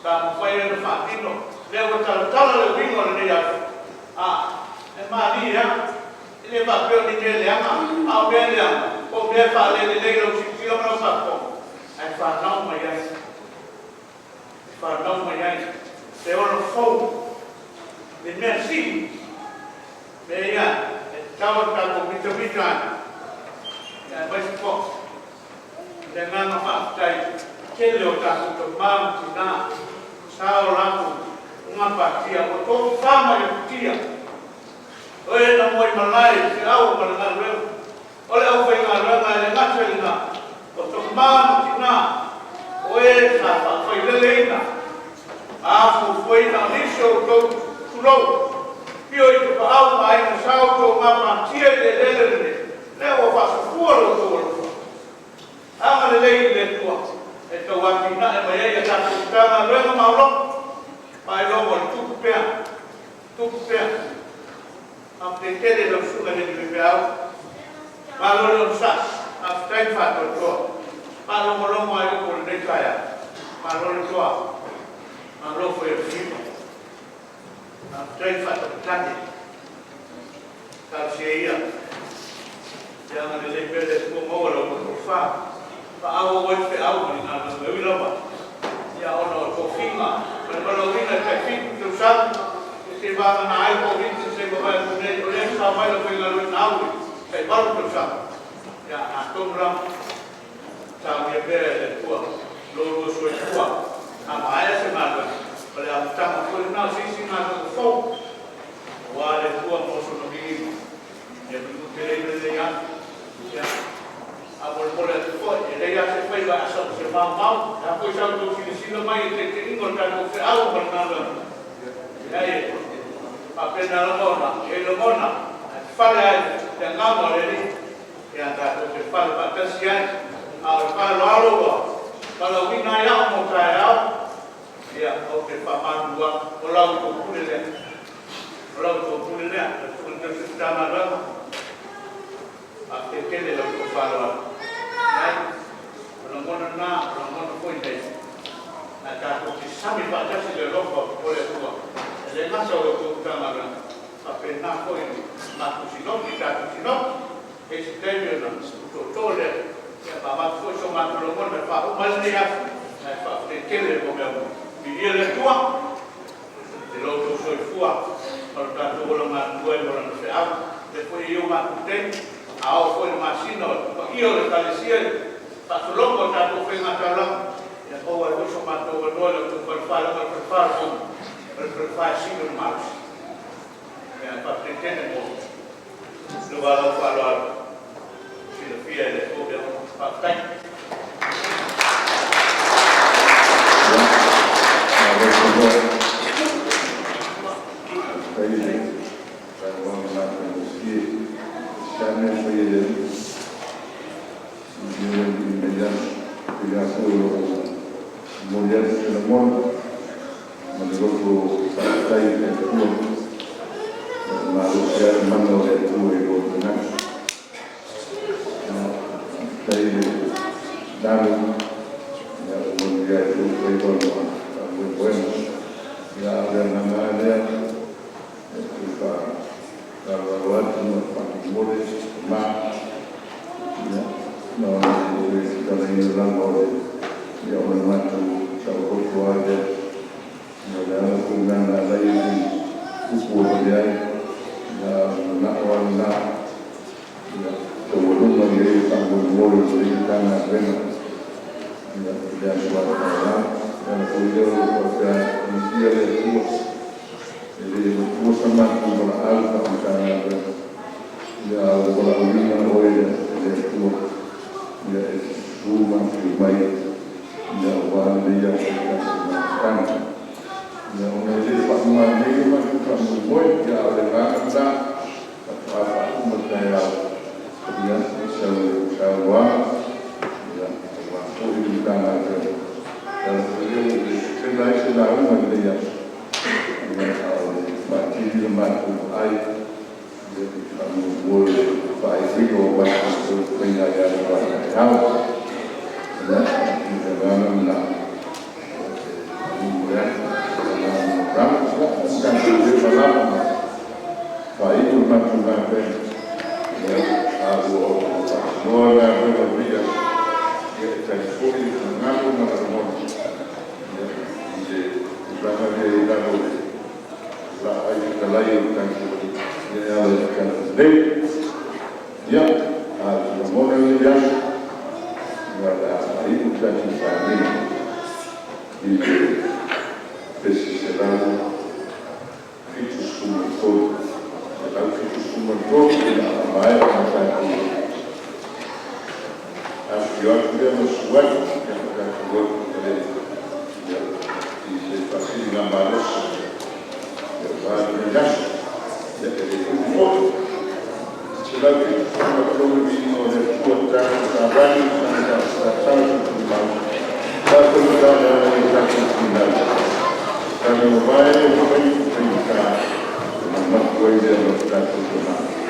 [SPEAKER 6] sa mafai ai ona faatino. Lea ua talatala le uiga o lenei aso, a e malie lava, e le faapea o ni mea leaga, a o mea leaga po o mea e faalelelei i lau silasila ma lau faafofoga, ae fanau mai ai, e fanau mai ai se ola fou, le mea sili mea ia e tatau ona tatou mitamita ai, aemaise foi le agaga faafetai tele o tatou tamā ma tinā sa o latou gapatia ua tofafa mai le futia o e na moemalae i feau ma le galuega o le aufaigaluega. E le gata i lena, o tamā ma tinā o e sa faafaileleina afuafuaina o nisi o outou, tulou, pio i tapaau ma aiga sa outou gapatia i le eleele lenei, lea ua faasafua lo outou alofa. Agalelei i le Atua e tauati'ina'e mai ai a tatou Matagaluega ma o faailoga o le tupu pea, tupu pea. Faafetai tele i lau Susuga i le Alii Faifeau, malo le onosai, faafetai le faatoatoa. E faalogologo lava i upu o lenei taeao, malo le toa, malo fai o le faiva, faafetai le faatapulage. Talosia ia ia agalelei pea le Atua maua la outou tofa e faaauau ai le feau ma le galuega. E ui lava ona o tofiga ma le valaauina e tai 7 tausaga, seiavagana ai le Koviti na se i mavae atu nei, o lea na sao mai le aufaigaluega au i le tai 8 tausaga. Ia atonu lava saunia pea e le Atua lo oulua soifua a maea se galuega, o le amataga foi lena o se isi galuega fou aua le Atua mo sona viiga. Ia manuteleina lenei aso. Ia, faamolemole atu foi, e leai lava se faiva e asa ma se maumau. O le a foi sa outou silasila mai i le taitaiga o le tatou feau ma le galuega, e leai e faapena lava ona i ai lagona, ae fale lava i le agaga o le Alii tatou te fale faatasi ai. A o le faaaloalo ua valaauina ai au mo taeao, ia ou te faamalulu atu, o la outou pule lea. O la outou pule lea. Lau Susuga i le Tausi Matagaluega, faafetai tele i la outou faaaloalo. Leai, o lagona na o lagona foi nei ae tatou te sami faatasi i le alofa o le Atua, e le gata o la outou Matagaluega ae faapena foi le matou Sinoti, le tatou Sinoti. E i ai se taimi ona tootoo lea ma avatu foi so matou lagona e faauma ai lenei aso, ae faafetai tele mo mea uma. Viia le Atua i lo outou soifua ma lo tatou ola galulue ai mo Lana feau. O lea foi e i o matou taimi, a oo foi i le masina o le paia o le Ekalesia i le faasologa o tatou faiga taulaga, ia maua ai foi so matou avanoa i lo outou falefa leaga o le Falefa o le Fono, o le Falefa e sili ona malosi. Ae faafetai tele mo le valaau faaaloalo ua silafia e le Atua mea uma. Faafetai.
[SPEAKER 1] Ia, malo saunoa. Faafetai i le saunoaga matagofie. E leai lava se mea e faia e le Alii, viia le Alii i lenei aso. E pei lava foi ona ou momoli atu se lagona ma le loto faafetai i le Atua, e malosi lava le mana o le Atua i lou tagata. Faafetai le tatalo, ua manuia ai foi faiva ma faamoemoega. Ia, a o le agaga lava lea, e fia faaaloalo atu ma faamolemole se tama, na ona ou toe tatalaina lava o le matou saoloto lava lea. O le ala foi lena na ala ai ona upu avane ai, a o le manao lava lena ia taualuga lelei le faamoemoe o lenei Matagaluega i le aso a taeao. O le ala foi lea o lou faapea atu, viia le Atua, e le avatua sa matou valaau faa-Matagaluega, a ua valaauina oe e le Atua e te susu ma afio mai aua lenei aso i le tatou mafutaga, ona e le faaaluga nei lo matou faamoemoe. A o le agaga lena, faatoa faauma taeao sau saunoaga aua foi le Matagaluega. O le ala foi lea ua ou le tetela ai se lauga i lenei aso, a o le faatini la matou vaai i le faamoemoe o le faaiuina o matou taumafaiga i le aso a taeao. O le agaga lena e faamoemoe atu ma le agaga maualalo. Ia, tatou le malama ma faaiu le matou galuega, a ua faatinoa le galuega i lenei aso, e tali foi le finagalo ma le lagona i le tulaga lea i lalo o le laai fetalai o le tatou Alii e ala i le talalelei. Ia, a o se lagona i lenei aso, o le a faaiu le tatou sauniga i le pese 173. 173 o le a faamaea ona tatou afifio atu lea ma susu atu ma tatou o atu i se faasiligamalosi aua lenei aso. E le umi foi. 173, le viiga o le Atua. Tatou savali ma Mavae e fai faigata, ona mapu ai lea o le tatou tama.